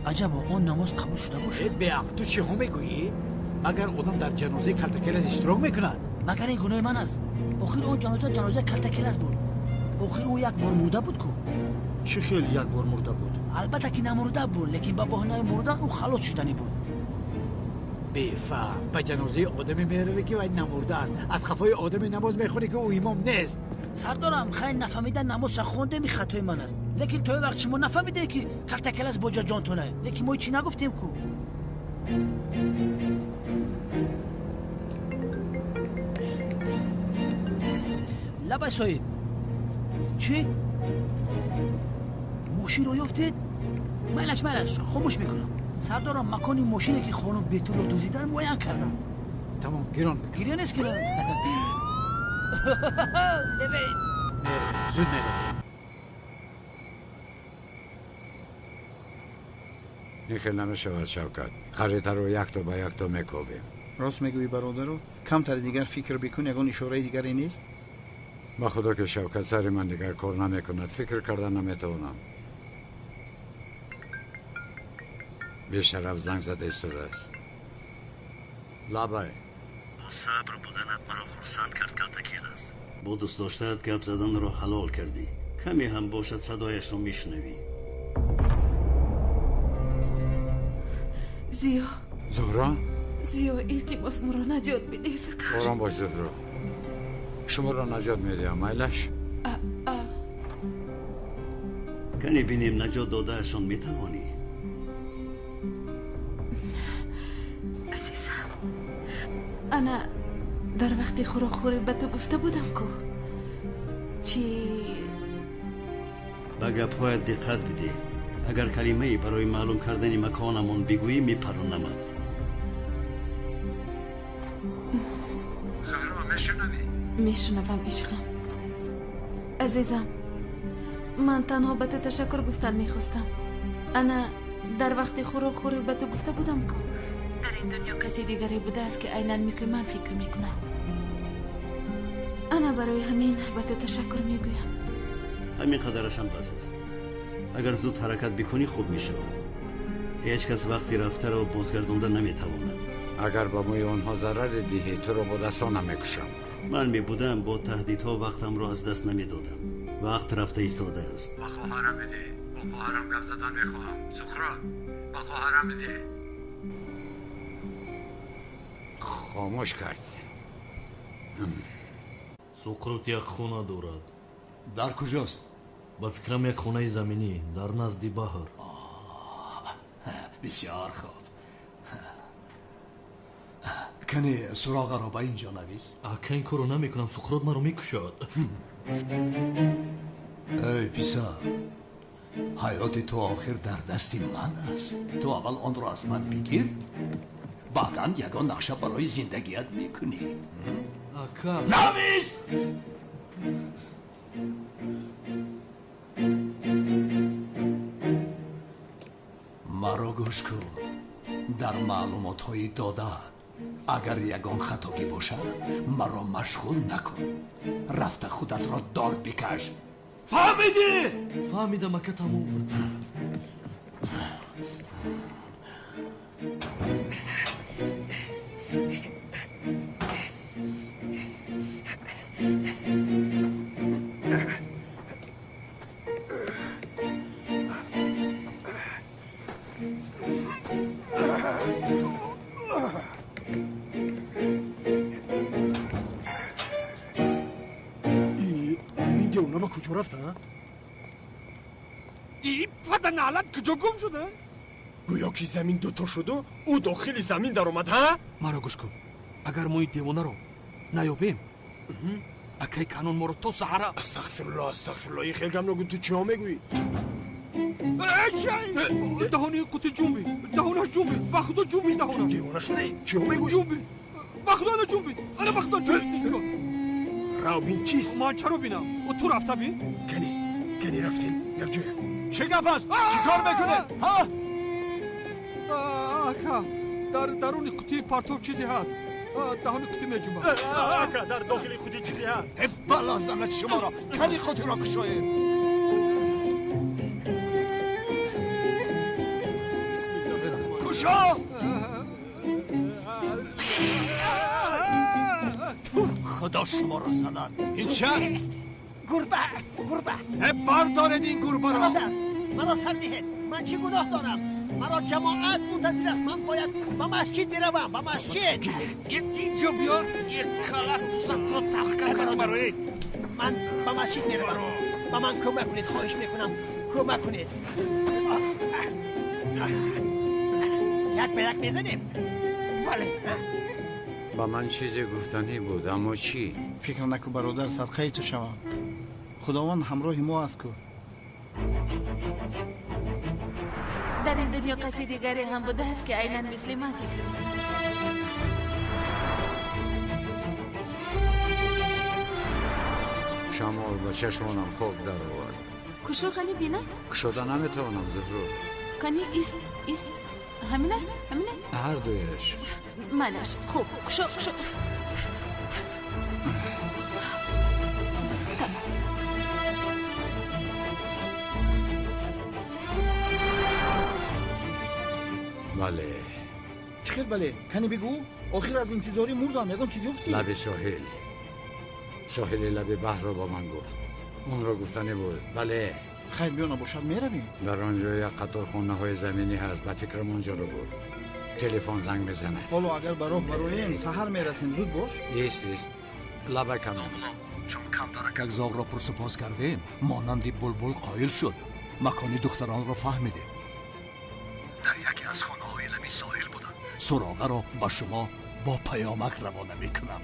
Speaker 11: Аҷабо, он намоз қабул шуда бошад?
Speaker 5: Э, беақл, ту чиҳо мегӯӣ? Магар одам дар ҷанозаи Калтакелас иштирок мекунад?
Speaker 11: Магар ин гуноҳи ман аст? Охир он ҷаноза ҷанозаи Калтакелас буд. Охир ӯ як бор мурда буд ку.
Speaker 10: Чӣ хел як бор мурда буд?
Speaker 11: Албатта ки намурда буд, лекин ба баҳонаи мурдан ӯ халос шуданӣ буд.
Speaker 5: Бефаҳм, ба ҷанозаи одаме меравӣ, ки вай намурдааст. Аз хафои одаме намоз мехонӣ, ки ӯ имом нест.
Speaker 11: Сардорам, хайр, нафаҳмида намозша хондем, ин хатои ман аст. Лекин то вақт шумо нафаҳмидед, ки Калтакелас боҷа ҷонтона. Лекин мо чӣ нагуфтем ку? Лабай, соҳиб. Чӣ? Мошинро ёфтед? Майлаш, майлаш, хомӯш мекунам. Сардорам, макони мошине, ки хонум Бетулро дуздидан, муайян кардам.
Speaker 5: Тамом, гирон.
Speaker 11: Гирён нест, гирон. Левен.
Speaker 5: Зуд меравем.
Speaker 18: Ин хел намешавад, Шавкат. Харитаро якто ба якто мекобем.
Speaker 6: Рост мегӯӣ, бародару, камтари дигар фикр бикун, ягон ишораи дигаре нест?
Speaker 18: Ба Худо ки, Шавкат, сари ман дигар кор намекунад, фикр карда наметавонам. Бешараф занг зада истодааст. Лабай.
Speaker 14: Бо сабр буданат маро хурсанд кард, Калтакелас. Бо дӯст доштаат гап заданро ҳалол кардӣ. Каме ҳам бошад, садояшро мешунавӣ.
Speaker 1: Зиё.
Speaker 18: Зуҳро?
Speaker 1: Зиё, илтимос, моро наҷот бидеҳ, зудтар.
Speaker 18: Ором бош, Зуҳро. Шуморо наҷот медиҳам, майлаш?
Speaker 14: Кане бинем наҷот додаашон метавонӣ?
Speaker 21: Азизам, ана дар вақти хӯрокхӯрӣ ба ту гуфта будам ку чӣ?
Speaker 14: Ба гапҳоят диққат бидеҳ. Агар калимае барои маълум кардани маконамон бигӯӣ, мепаронамад.
Speaker 18: Зуҳро, мешунавӣ?
Speaker 21: Мешунавам, ишқам. Азизам, ман танҳо ба ту ташаккур гуфтан мехостам. Ана дар вақти хӯрокхӯрӣ ба ту гуфта будам ку дар ин дунё касе дигаре будааст, ки айнан мисли ман фикр мекунад. Ана барои ҳамин ба ту ташаккур мегӯям.
Speaker 14: Ҳамин қадарашам бас аст. Агар зуд ҳаракат бикунӣ, хуб мешавад. Ҳеҷ кас вақти рафтаро бозгардонда наметавонад.
Speaker 18: Агар ба мӯи онҳо зараре диҳӣ, туро бо дастонам мекушам.
Speaker 14: Ман мебудам, бо таҳдидҳо вақтамро аз даст намедодам. Вақт рафта истодааст.
Speaker 18: Ба хоҳарам бидеҳ. Бо хоҳарам гап задан мехоҳам. Суқрот, ба хоҳарам бидеҳ. Хомӯш кард.
Speaker 19: Суқрот як хона дорад.
Speaker 9: Дар куҷост?
Speaker 19: Ба фикрам, як хонаи заминӣ дар назди баҳр.
Speaker 9: Бисёр хуб. Кане суроғаро ба ин ҷо навис.
Speaker 19: Ака, ин корро намекунам, Суқрот маро мекушад.
Speaker 9: Эй писар, ҳаёти ту охир дар дасти ман аст. Ту аввал онро аз ман бигир, баъдан ягон нақша барои зиндагият мекунӣ.
Speaker 19: Ака,
Speaker 9: навис! Маро гӯш кун. Дар маълумотҳои додаат агар ягон хатогӣ бошад, маро машғул накун. Рафта худатро дор бикаш. Фаҳмидӣ?
Speaker 19: Фаҳмидам, ака, тамом.
Speaker 10: Ин девона ба куҷо рафта?
Speaker 13: И паданалат куҷо гум шуда?
Speaker 10: Гӯё ки замин дуто шуду ӯ дохили замин даромад, ҳа?
Speaker 13: Маро гӯш кун. Агар мо ин девонаро наёбем, акаи Канон моро то саҳара.
Speaker 10: Астағфирулло, астағфирулло, ин хел гап нагӯ. Ту чиҳо мегӯӣ?
Speaker 13: Даҳони қути ҷунбид, даҳонаш ҷунбид, ба худо ҷунбид даҳонаш.
Speaker 10: Девона шудаӣ? Чиҳо мегӯӣ?
Speaker 13: Ҷунбид, ба худо ана ҷунбид, ана ба худо ҷунбид. Нигоҳ.
Speaker 10: Рав бин, чист?
Speaker 13: Ман чаро бинам? Ту рафта бин.
Speaker 10: Кани, кани, рафтем якҷоя.
Speaker 9: Чӣ гап аст? Чӣ кор мекунед, ҳа?
Speaker 13: Ака, дар даруни қутии партов чизе ҳаст. Даҳони қутӣ меҷунбад.
Speaker 10: Ака, дар дохили қутӣ чизе ҳаст.
Speaker 9: Э, бало занад шуморо! Кани қутиро кушоед. Кушо! Худо шуморо занад! Ин чи аст?
Speaker 5: Гурба, гурба.
Speaker 9: Э, бардоред ин гурбаро!
Speaker 5: Бародар, маро сар диҳед. Ман чӣ гуноҳ дорам? Маро ҷамоат мунтазир аст. Ман бояд ба масҷид биравам, ба масҷид.
Speaker 13: Инҷо биё, як кала сатро талх кард барои.
Speaker 5: Ман ба масҷид меравам. Ба ман кӯмак кунед, хоҳиш мекунам, кӯмак кунед. Як ба як мезанем? Бале.
Speaker 18: Ба ман чизе гуфтанӣ буд, аммо чӣ?
Speaker 6: Фикр накун, бародар, садқаи ту шавам. Худованд ҳамроҳи мо аст ку.
Speaker 21: Дар ин дунё каси дигаре ҳам будааст, ки айнан мисли ман фикр мекунад.
Speaker 18: Шамол ба чашмонам хок даровард.
Speaker 21: Кушо, кани бинам.
Speaker 18: Кушода наметавонам, Зуҳро.
Speaker 21: Кани, ист, ист. Ҳаминаш, ҳаминаш?
Speaker 18: Ҳар дуяш.
Speaker 21: Манаш, хуб, кушо, кушо. Тамом.
Speaker 18: Бале.
Speaker 6: Чӣ хел бале? Кани бигӯ. Охир аз интизорӣ мурдам. Ягон чиз ёфтӣ?
Speaker 18: Лаби соҳил. Соҳили лаби баҳрро ба ман гуфт. Онро гуфтанӣ буд. Бале.
Speaker 6: Хайр, биё, набошад, меравем.
Speaker 18: Дар он ҷо як қатор хонаҳои заминӣ ҳаст. Ба фикрам, он ҷоро гуфт. Телефон занг мезанад.
Speaker 6: Ҳоло агар ба роҳ бароем, саҳар мерасем. Зуд бош.
Speaker 18: Ист, ист. Лаба канон.
Speaker 9: Чун камтаракак зоғро пурсупос кардем, монанди булбул қоил шуд. Макони духтаронро фаҳмидем. Дар яке аз хонаҳои лаби соҳил буданд. Суроғаро ба шумо бо паёмак равона мекунам.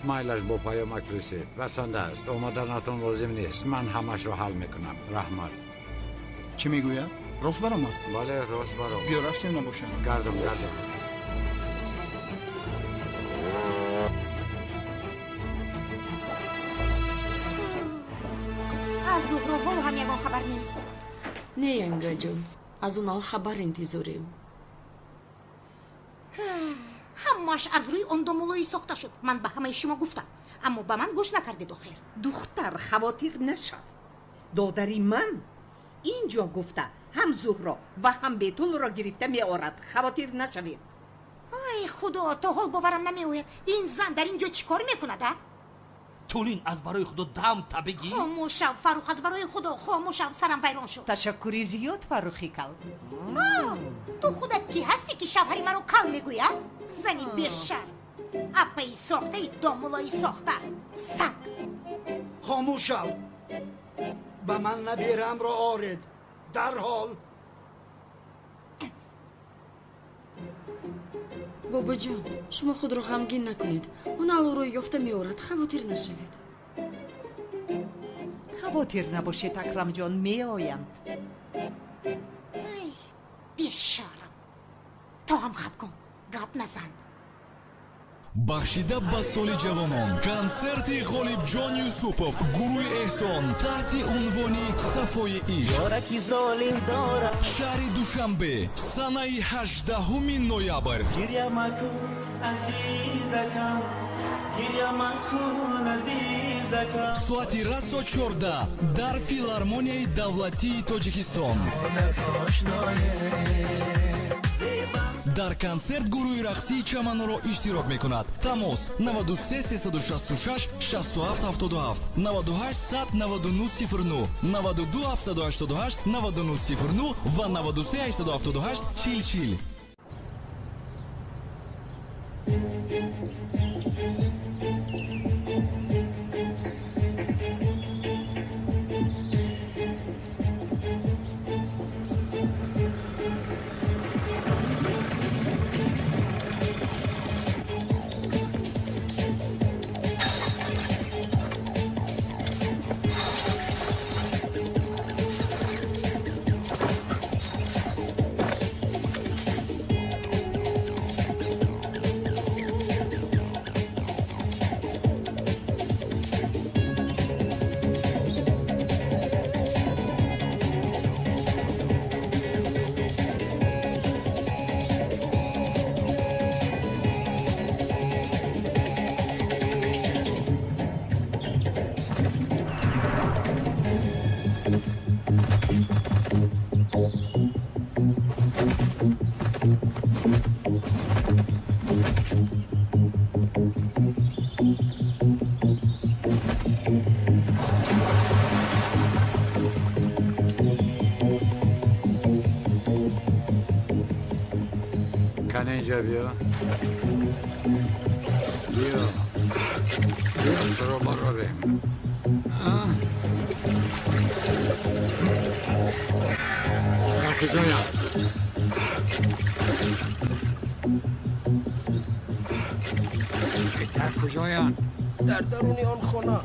Speaker 18: Майлаш бо паёмак фиристед. Басанда аст. Омаданатон лозим нест. Ман ҳамашро ҳал мекунам. Раҳмат.
Speaker 6: Чӣ мегӯяд? Рост баромад?
Speaker 18: Бале, рост баромад.
Speaker 6: Биё рафтем набошам.
Speaker 18: Гардам, гардам.
Speaker 20: Аз Зуҳро ҳоло ҳам ягон хабар нест.
Speaker 3: Не, янгаҷон, аз он хабар интизорем.
Speaker 20: Ҳамааш аз рӯи он домулои сохта шуд. Ман ба ҳамаи шумо гуфтам, аммо ба ман гӯш накардед охир.
Speaker 7: Духтар, хавотир нашав. Додари ман инҷо гуфта ҳам Зуҳро ва ҳам Бетулро гирифта меорад. Хавотир нашавед.
Speaker 20: Ай худо, то ҳол боварам намеояд. Ин зан дар ин ҷо чӣ кор мекунад, а?
Speaker 13: Тулин, аз барои худо дам та бигир.
Speaker 20: Хомӯш шав, Фарух, аз барои худо хомӯш шав, сарам вайрон шуд.
Speaker 7: Ташаккури зиёд, Фарухи кал.
Speaker 20: Ту худат кӣ ҳастӣ, ки шавҳари маро кал мегӯӣ, а? Зани бешарм, апаи сохтаи домулои сохта, саг.
Speaker 8: Хомӯш шав. Ба ман набераамро оред дарҳол.
Speaker 3: Бобоҷон, шумо худро ғамгин накунед. Он аллоро ёфта меорад, хавотир нашавед.
Speaker 7: Хавотир набошед, Акрамҷон, меоянд.
Speaker 20: Ай, бешарам, то ҳам хаб кун, гап назан.
Speaker 15: Бахшида ба соли ҷавонон консерти Ғолибҷон Юсупов, гурӯҳи Эҳсон таҳти унвони Сафои ишқ. Шаҳри Душанбе, санаи 18 ноябр. Соати расо 14 дар Филармонияи давлатии Тоҷикистон. Дар консерт гурӯҳи рақсии Чаманоро иштирок мекунад. Тамос 93 366 67 77, 98 100 99 09, 92 788 99 09 ва 93 878 40 40.
Speaker 18: Кане инҷа биё. Биё. Биё, туро барорем. Дар куҷоям? Дар куҷоянд?
Speaker 4: Дар даруни он хона.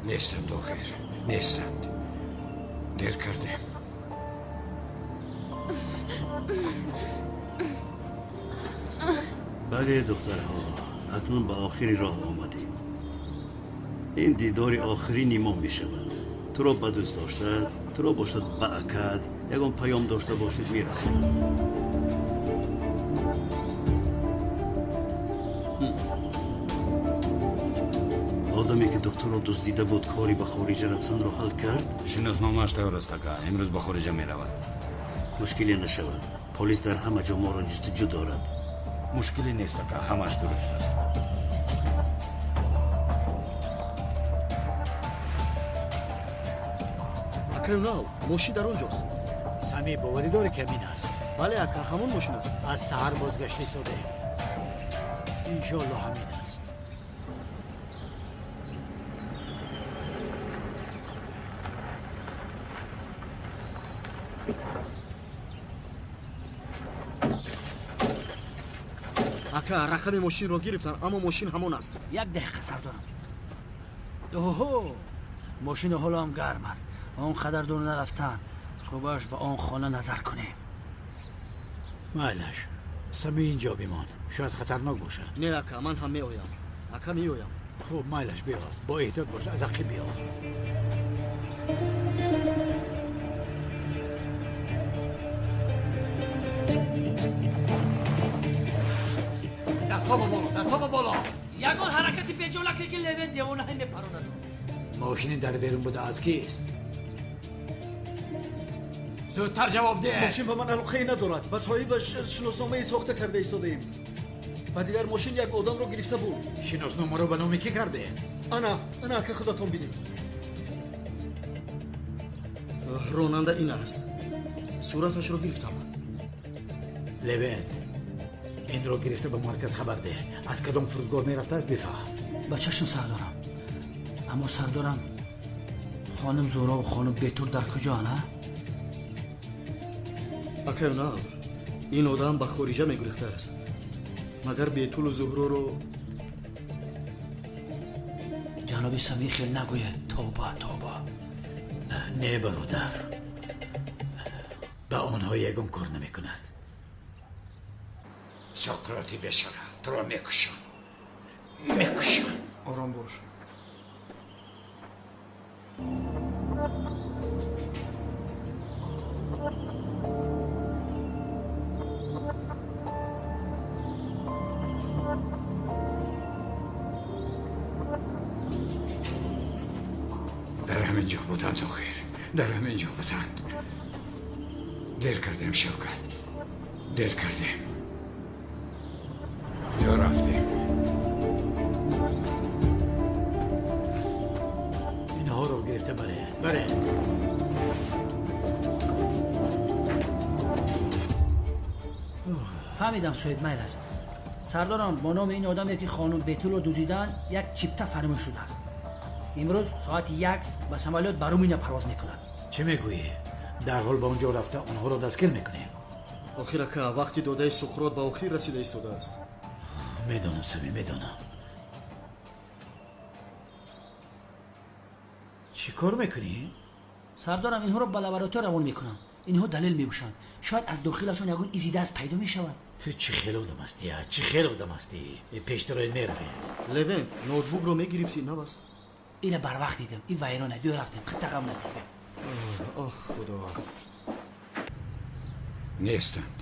Speaker 18: Нестанд охир, нестанд. Дер кардем.
Speaker 14: Бале, духтарҳо, акнун ба охири роҳ омадем. Ин дидори охирини мо мешавад. Туро ба дӯст доштад, туро бошад ба акад, ягон паём дошта бошед мерасонад. Одаме ки духтарро дуздида буд, кори ба хориҷа рафтанро ҳал кард?
Speaker 18: Шиносномааш тайёр аст, ака. Имрӯз ба хориҷа меравад.
Speaker 14: Мушкиле нашавад. Полис дар ҳама ҷо моро ҷустуҷӯ дорад.
Speaker 18: Мушкиле нест, ака. Ҳамааш дуруст аст.
Speaker 12: Акай Унал, мошин дар он ҷост.
Speaker 5: Сами, боварӣ дорӣ ки ҳамин аст?
Speaker 12: Бале ака, ҳамон мошин аст.
Speaker 5: Аз саҳар бозгашта истодаем. Иншоалло ҳамин аст.
Speaker 12: Ака, рақами мошинро гирифтам, аммо мошин ҳамон аст.
Speaker 11: Як дақиқа сардорам. Оҳо, мошин ҳоло ҳам гарм аст. Он қадар дур нарафтан. Хубаш ба он хона назар кунем.
Speaker 5: Майлаш, Сами инҷо бимон. Шояд хатарнок бошад.
Speaker 12: Не ака, ман ҳам меоям. Ака, меоям.
Speaker 5: Хуб, майлаш, биё. Бо эҳтиёт бош, аз ақиб биё. Дастҳо ба боло, дастҳо ба боло.
Speaker 11: Ягон ҳаракати беҷо накунед ки Левент девонаҳо мепаронад.
Speaker 5: Мошини дар берун буда аз кист? Зудтар ҷавоб деҳ.
Speaker 4: Мошин ба ман алоқае надорад. Ба соҳибаш шиносномаи сохта карда истодаем. Ба дигар мошин як одамро гирифта буд.
Speaker 5: Шиносномаро ба номи кӣ карде?
Speaker 4: Ана, ана ака, худатон бинед.
Speaker 12: Ронанда ин аст. Сураташро гирифтам.
Speaker 5: Левент, инро гирифта ба марказ хабар деҳ. Аз кадом фурудгоҳ мерафтааст бифаҳм.
Speaker 11: Ба чашм сардорам. Аммо сардорам, хонум Зуҳро ва хонум Бетур дар куҷоанд, а?
Speaker 12: Акай Унал, ин одам ба хориҷа мегурехтааст. Магар Бетулу Зуҳроро?
Speaker 11: Ҷаноби Самӣ хел нагӯяд. Тавба, тавба.
Speaker 5: Не бародар, ба онҳо ягон кор намекунад.
Speaker 18: Сократи бешараф, туро мекушам, мекушам.
Speaker 6: Ором бош.
Speaker 18: Дар ҳамин ҷо буданд охир, дар ҳамин ҷо буданд. Дер кардем Шавкат, дер кардем. Биё рафтем.
Speaker 5: Инҳоро гирифта баре, баре.
Speaker 11: Фаҳмидам соҳиб, майлаш. Сардорам, бо номи ин одаме ки хонум Бетулро дуздиданд як чипта фармон шудааст. Имрӯз соати 1 ба самолёт ба Руминия парвоз мекунад.
Speaker 5: Чӣ мегӯӣ? Дарҳол ба он ҷо рафта онҳоро дастгир мекунем.
Speaker 12: Охир ака, вақти додаи Суқрот ба охир расида истодааст.
Speaker 5: Медонам Сами, медонам. Чӣ кор мекунӣ?
Speaker 11: Сардорам, инҳоро ба лаборатория равон мекунам. Инҳо далел мебошанд. Шояд аз дохилашон ягон изи даст пайдо мешавад.
Speaker 5: Ту чӣ хел одам ҳастӣ, а? Чӣ хел одам ҳастӣ? Пештарои меравем.
Speaker 12: Левент, ноутбукро мегирифтӣ, набаст?
Speaker 11: Ина барвақт дидам. Ин вайрона. Биё рафтем. Хита ғам натебе.
Speaker 12: Ох, худо.
Speaker 18: Нестанд.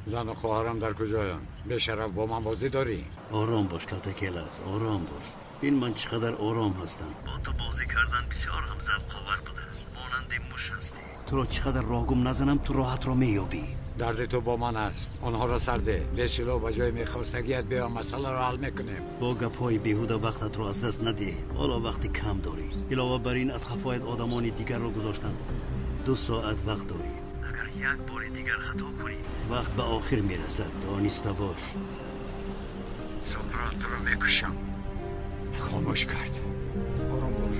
Speaker 18: Зану хоҳарам дар куҷоянд? Бешараф бо ман бозӣ дорӣ?
Speaker 14: Ором бош Калтакелас, ором бош. Бин ман чӣ қадар ором ҳастам. Бо ту бозӣ кардан бисёр ҳам завқовар будааст. Монанди муш ҳастӣ. Туро чӣ қадар роҳгум назанам, ту роҳатро меёбӣ.
Speaker 18: Дарди ту бо ман аст. Онҳоро сар деҳ. Бесилоҳ ба ҷои мехостагият биё, масъаларо ҳал мекунем.
Speaker 14: Бо гапҳои беҳуда вақтатро аз даст надеҳ. Ҳоло вақти кам дорӣ. Илова бар ин аз қафоят одамони дигарро гузоштам. 2 соат вақт дорӣ. Агар як бори дигар хато кунӣ, вақт ба охир мерасад. Дониста бош.
Speaker 18: Сократ, туро мекушам. Хомӯш кард.
Speaker 6: Ором бош.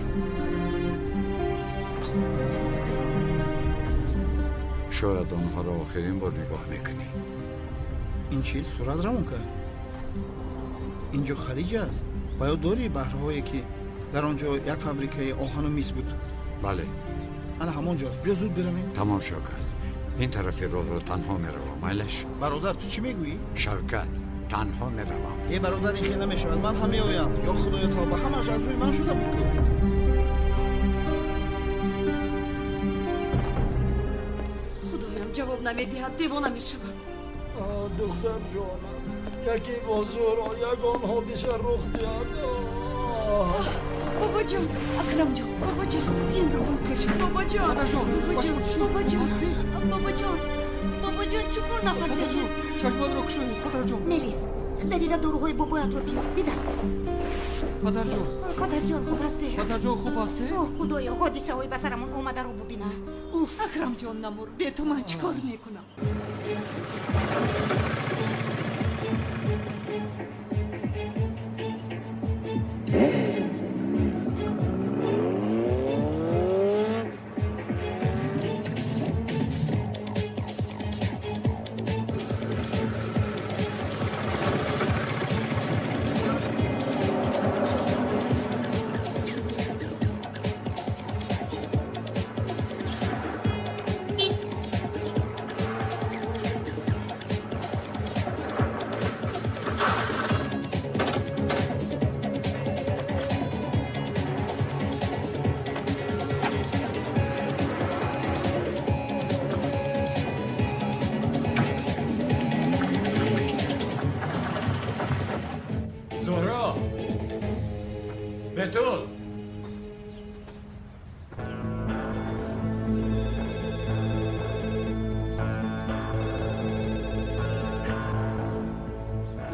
Speaker 18: Шояд онҳоро охирин бор нигоҳ мекунӣ.
Speaker 6: Ин чиз сурат равон кард. Инҷо халиҷ аст. Ба ёд дорӣ баҳрҳое ки дар он ҷо як фабрикаи оҳану мис буд?
Speaker 18: Бале.
Speaker 6: Ана ҳамон ҷост. Биё зуд биравем.
Speaker 18: Тамом Шавкат. Ин тарафи роҳро танҳо меравам. Майлаш?
Speaker 6: Бародар, ту чӣ мегӯӣ?
Speaker 18: Шавкат, танҳо меравам.
Speaker 6: Е бародар, ин хел намешавад. Ман ҳам меоям. Ё худоё тавба, ҳамааш аз рӯи ман шуда буд ку.
Speaker 3: Худоям ҷавоб намедиҳад, девона мешавам.
Speaker 8: Духтар ҷонам, яке бо Зуҳро ягон ҳодиса рух диҳад.
Speaker 3: Бобоҷон, Акрамҷон, бобоҷон, инро бикашед. Бобоҷон, бобоҷон, бобоҷон,
Speaker 16: бобоҷон, бобоҷон, чуқур нафас кашед.
Speaker 17: Чашмонро кушоед, падарҷон.
Speaker 20: Мелис, давида доруҳои бобоятро биёр. Бидар.
Speaker 17: Падарҷон.
Speaker 20: Падарҷон, хуб ҳастед?
Speaker 17: Падарҷон, хуб ҳастед?
Speaker 20: О, худоё, ҳодисаҳои ба сарамон омадаро бубина.
Speaker 7: Уф, Акрамҷон, намур, бе ту ман чӣ кор мекунам?
Speaker 18: Бетул!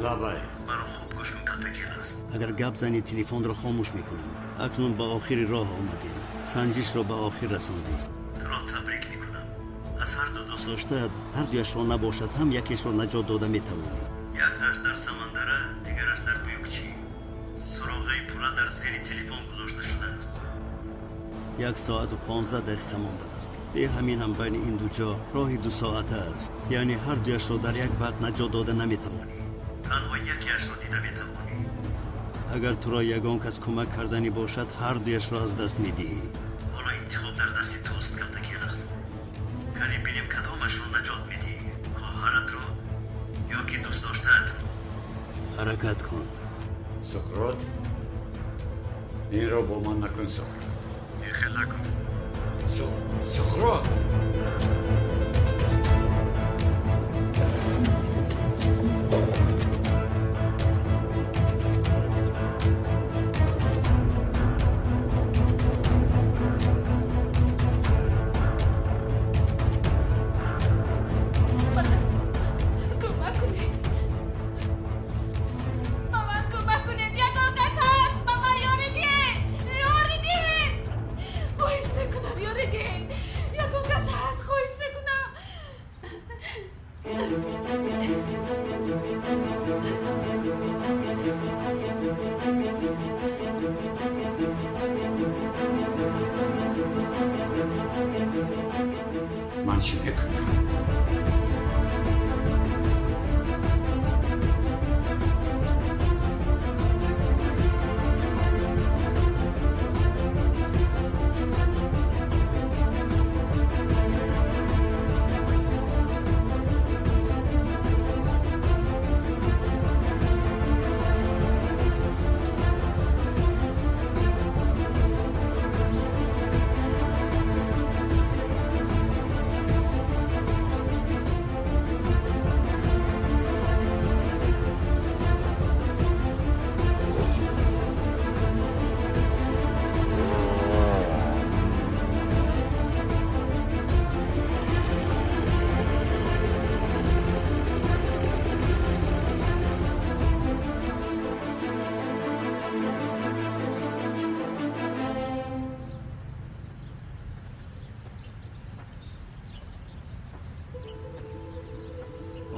Speaker 14: Лабай, маро хуб гӯш кун, Калтакелас. Агар гап занӣ, телефонро хомӯш мекунам. Акнун ба охири роҳ омадем. Санҷишро ба охир расондем. Туро табрик мекунам. Аз ҳар ду дӯст доштаат, ҳар дуяшро набошад, ҳам якешро наҷот дода метавонӣ. Якташ дар Самандара, дигараш дар Буюкчӣ. Суроғаи пурра дар зери телефон гузошта шудааст. 1 соату 15 дақиқа мондааст. Бе ҳамин ҳам байни ин ду ҷо роҳи 2 соата аст. Яъне ҳар дуяшро дар як вақт наҷот дода наметавонӣ. Танҳо якеашро дида метавонӣ. Агар туро ягон кас кӯмак карданӣ бошад, ҳар дуяшро аз даст медиҳӣ. Ҳоло интихоб дар дасти туст, Калтакелас. Кани бинем кадомашро наҷот медиҳӣ, хоҳаратро ё ки дӯстдоштаатро. Ҳаракат кун.
Speaker 18: Суқрот, инро бо ман накун, Суқрот. Ин хел накун. Суқрот! Ман чӣ мекунам?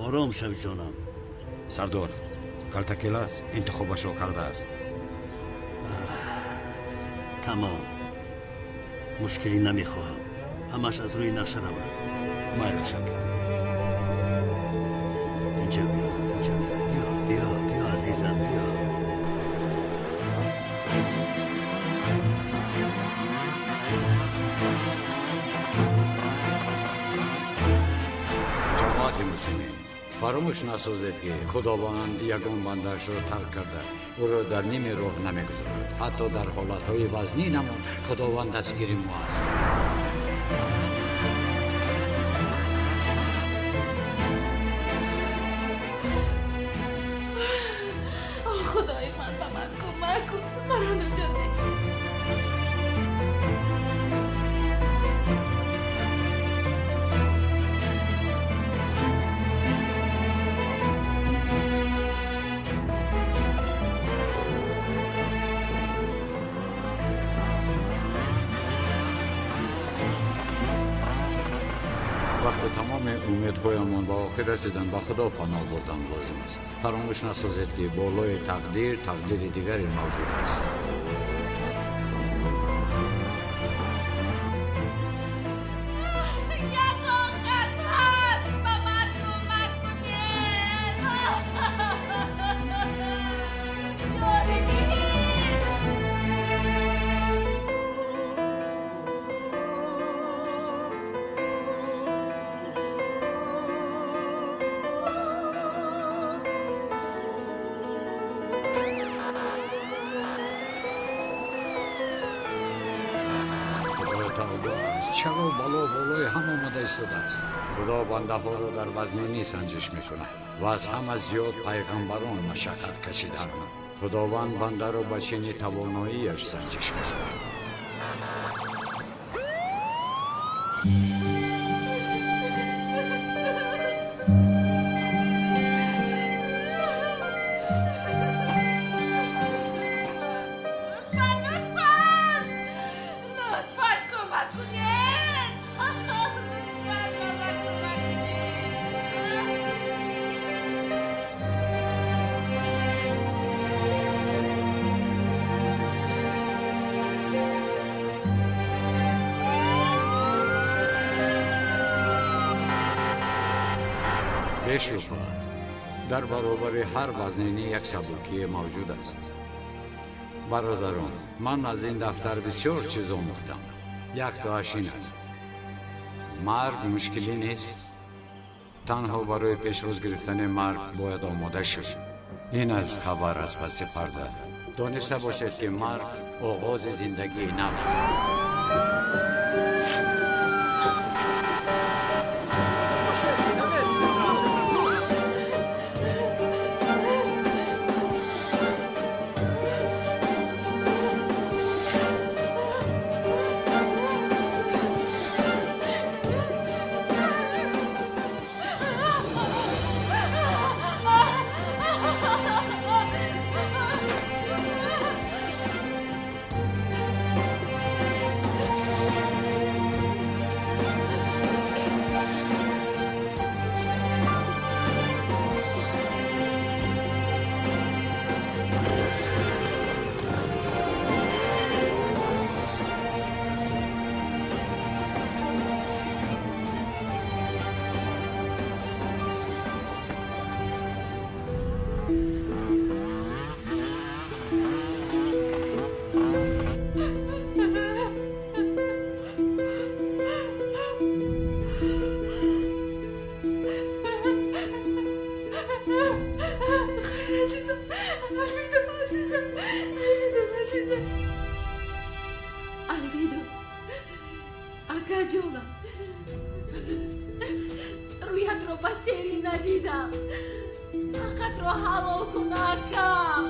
Speaker 14: Ором шав, ҷонам.
Speaker 18: Сардор, Калтакелас интихобашро кардааст.
Speaker 14: Тамом. Мушкилӣ намехоҳам. Ҳамаш аз рӯи нақша равад.
Speaker 18: Майлаш, ака.
Speaker 14: Инҷа биё, инҷа биё, биё, биё, биё, азизам, биё.
Speaker 18: Ҷамоати муслимин, фаромӯш насозед, ки Худованд ягон бандаашро тарк карда, ӯро дар ними роҳ намегузорад. Ҳатто дар ҳолатҳои вазнинамон Худованд дастгири мо аст.
Speaker 1: Худои ман, ба ман кӯмак кун, маро наҷот деҳ.
Speaker 18: Умедҳоямон ба охир расиданд, ба Худо паноҳ бурдан лозим аст. Фаромӯш насозед, ки болои тақдир тақдири дигаре мавҷуд аст.
Speaker 1: Ягон кас ҳаст, ба ман кӯмак кунед! Ёрӣ диҳед!
Speaker 18: Худои тавба аст, чаро бало болои ҳам омада истодааст? Худо бандаҳоро дар вазнинӣ санҷиш мекунад ва аз ҳама зиёд пайғамбарон машаққат кашиданд. Худованд бандаро ба чини тавоноияш санҷиш мекунад.
Speaker 1: Лутфан, лутфан! Лутфан кӯмак кунед! Лутфан ба ман кӯмак кунед!
Speaker 18: Бешубҳа, дар баробари ҳар вазнинӣ як сабукие мавҷуд аст. Бародарон, ман аз ин дафтар бисёр чиз омӯхтам. Яктоаш ин аст: марг мушкилӣ нест. Танҳо барои пешвоз гирифтани марг бояд омода шуд. Ин аст хабар аз паси парда. Дониста бошед, ки марг оғози зиндагии нав аст.
Speaker 1: Хайр, азизам, алвидо, азизам, алвидо, азизам, алвидо, акаҷонам. Рӯятро ба серӣ надидам. Ҳаққатро ҳалол кун, акам.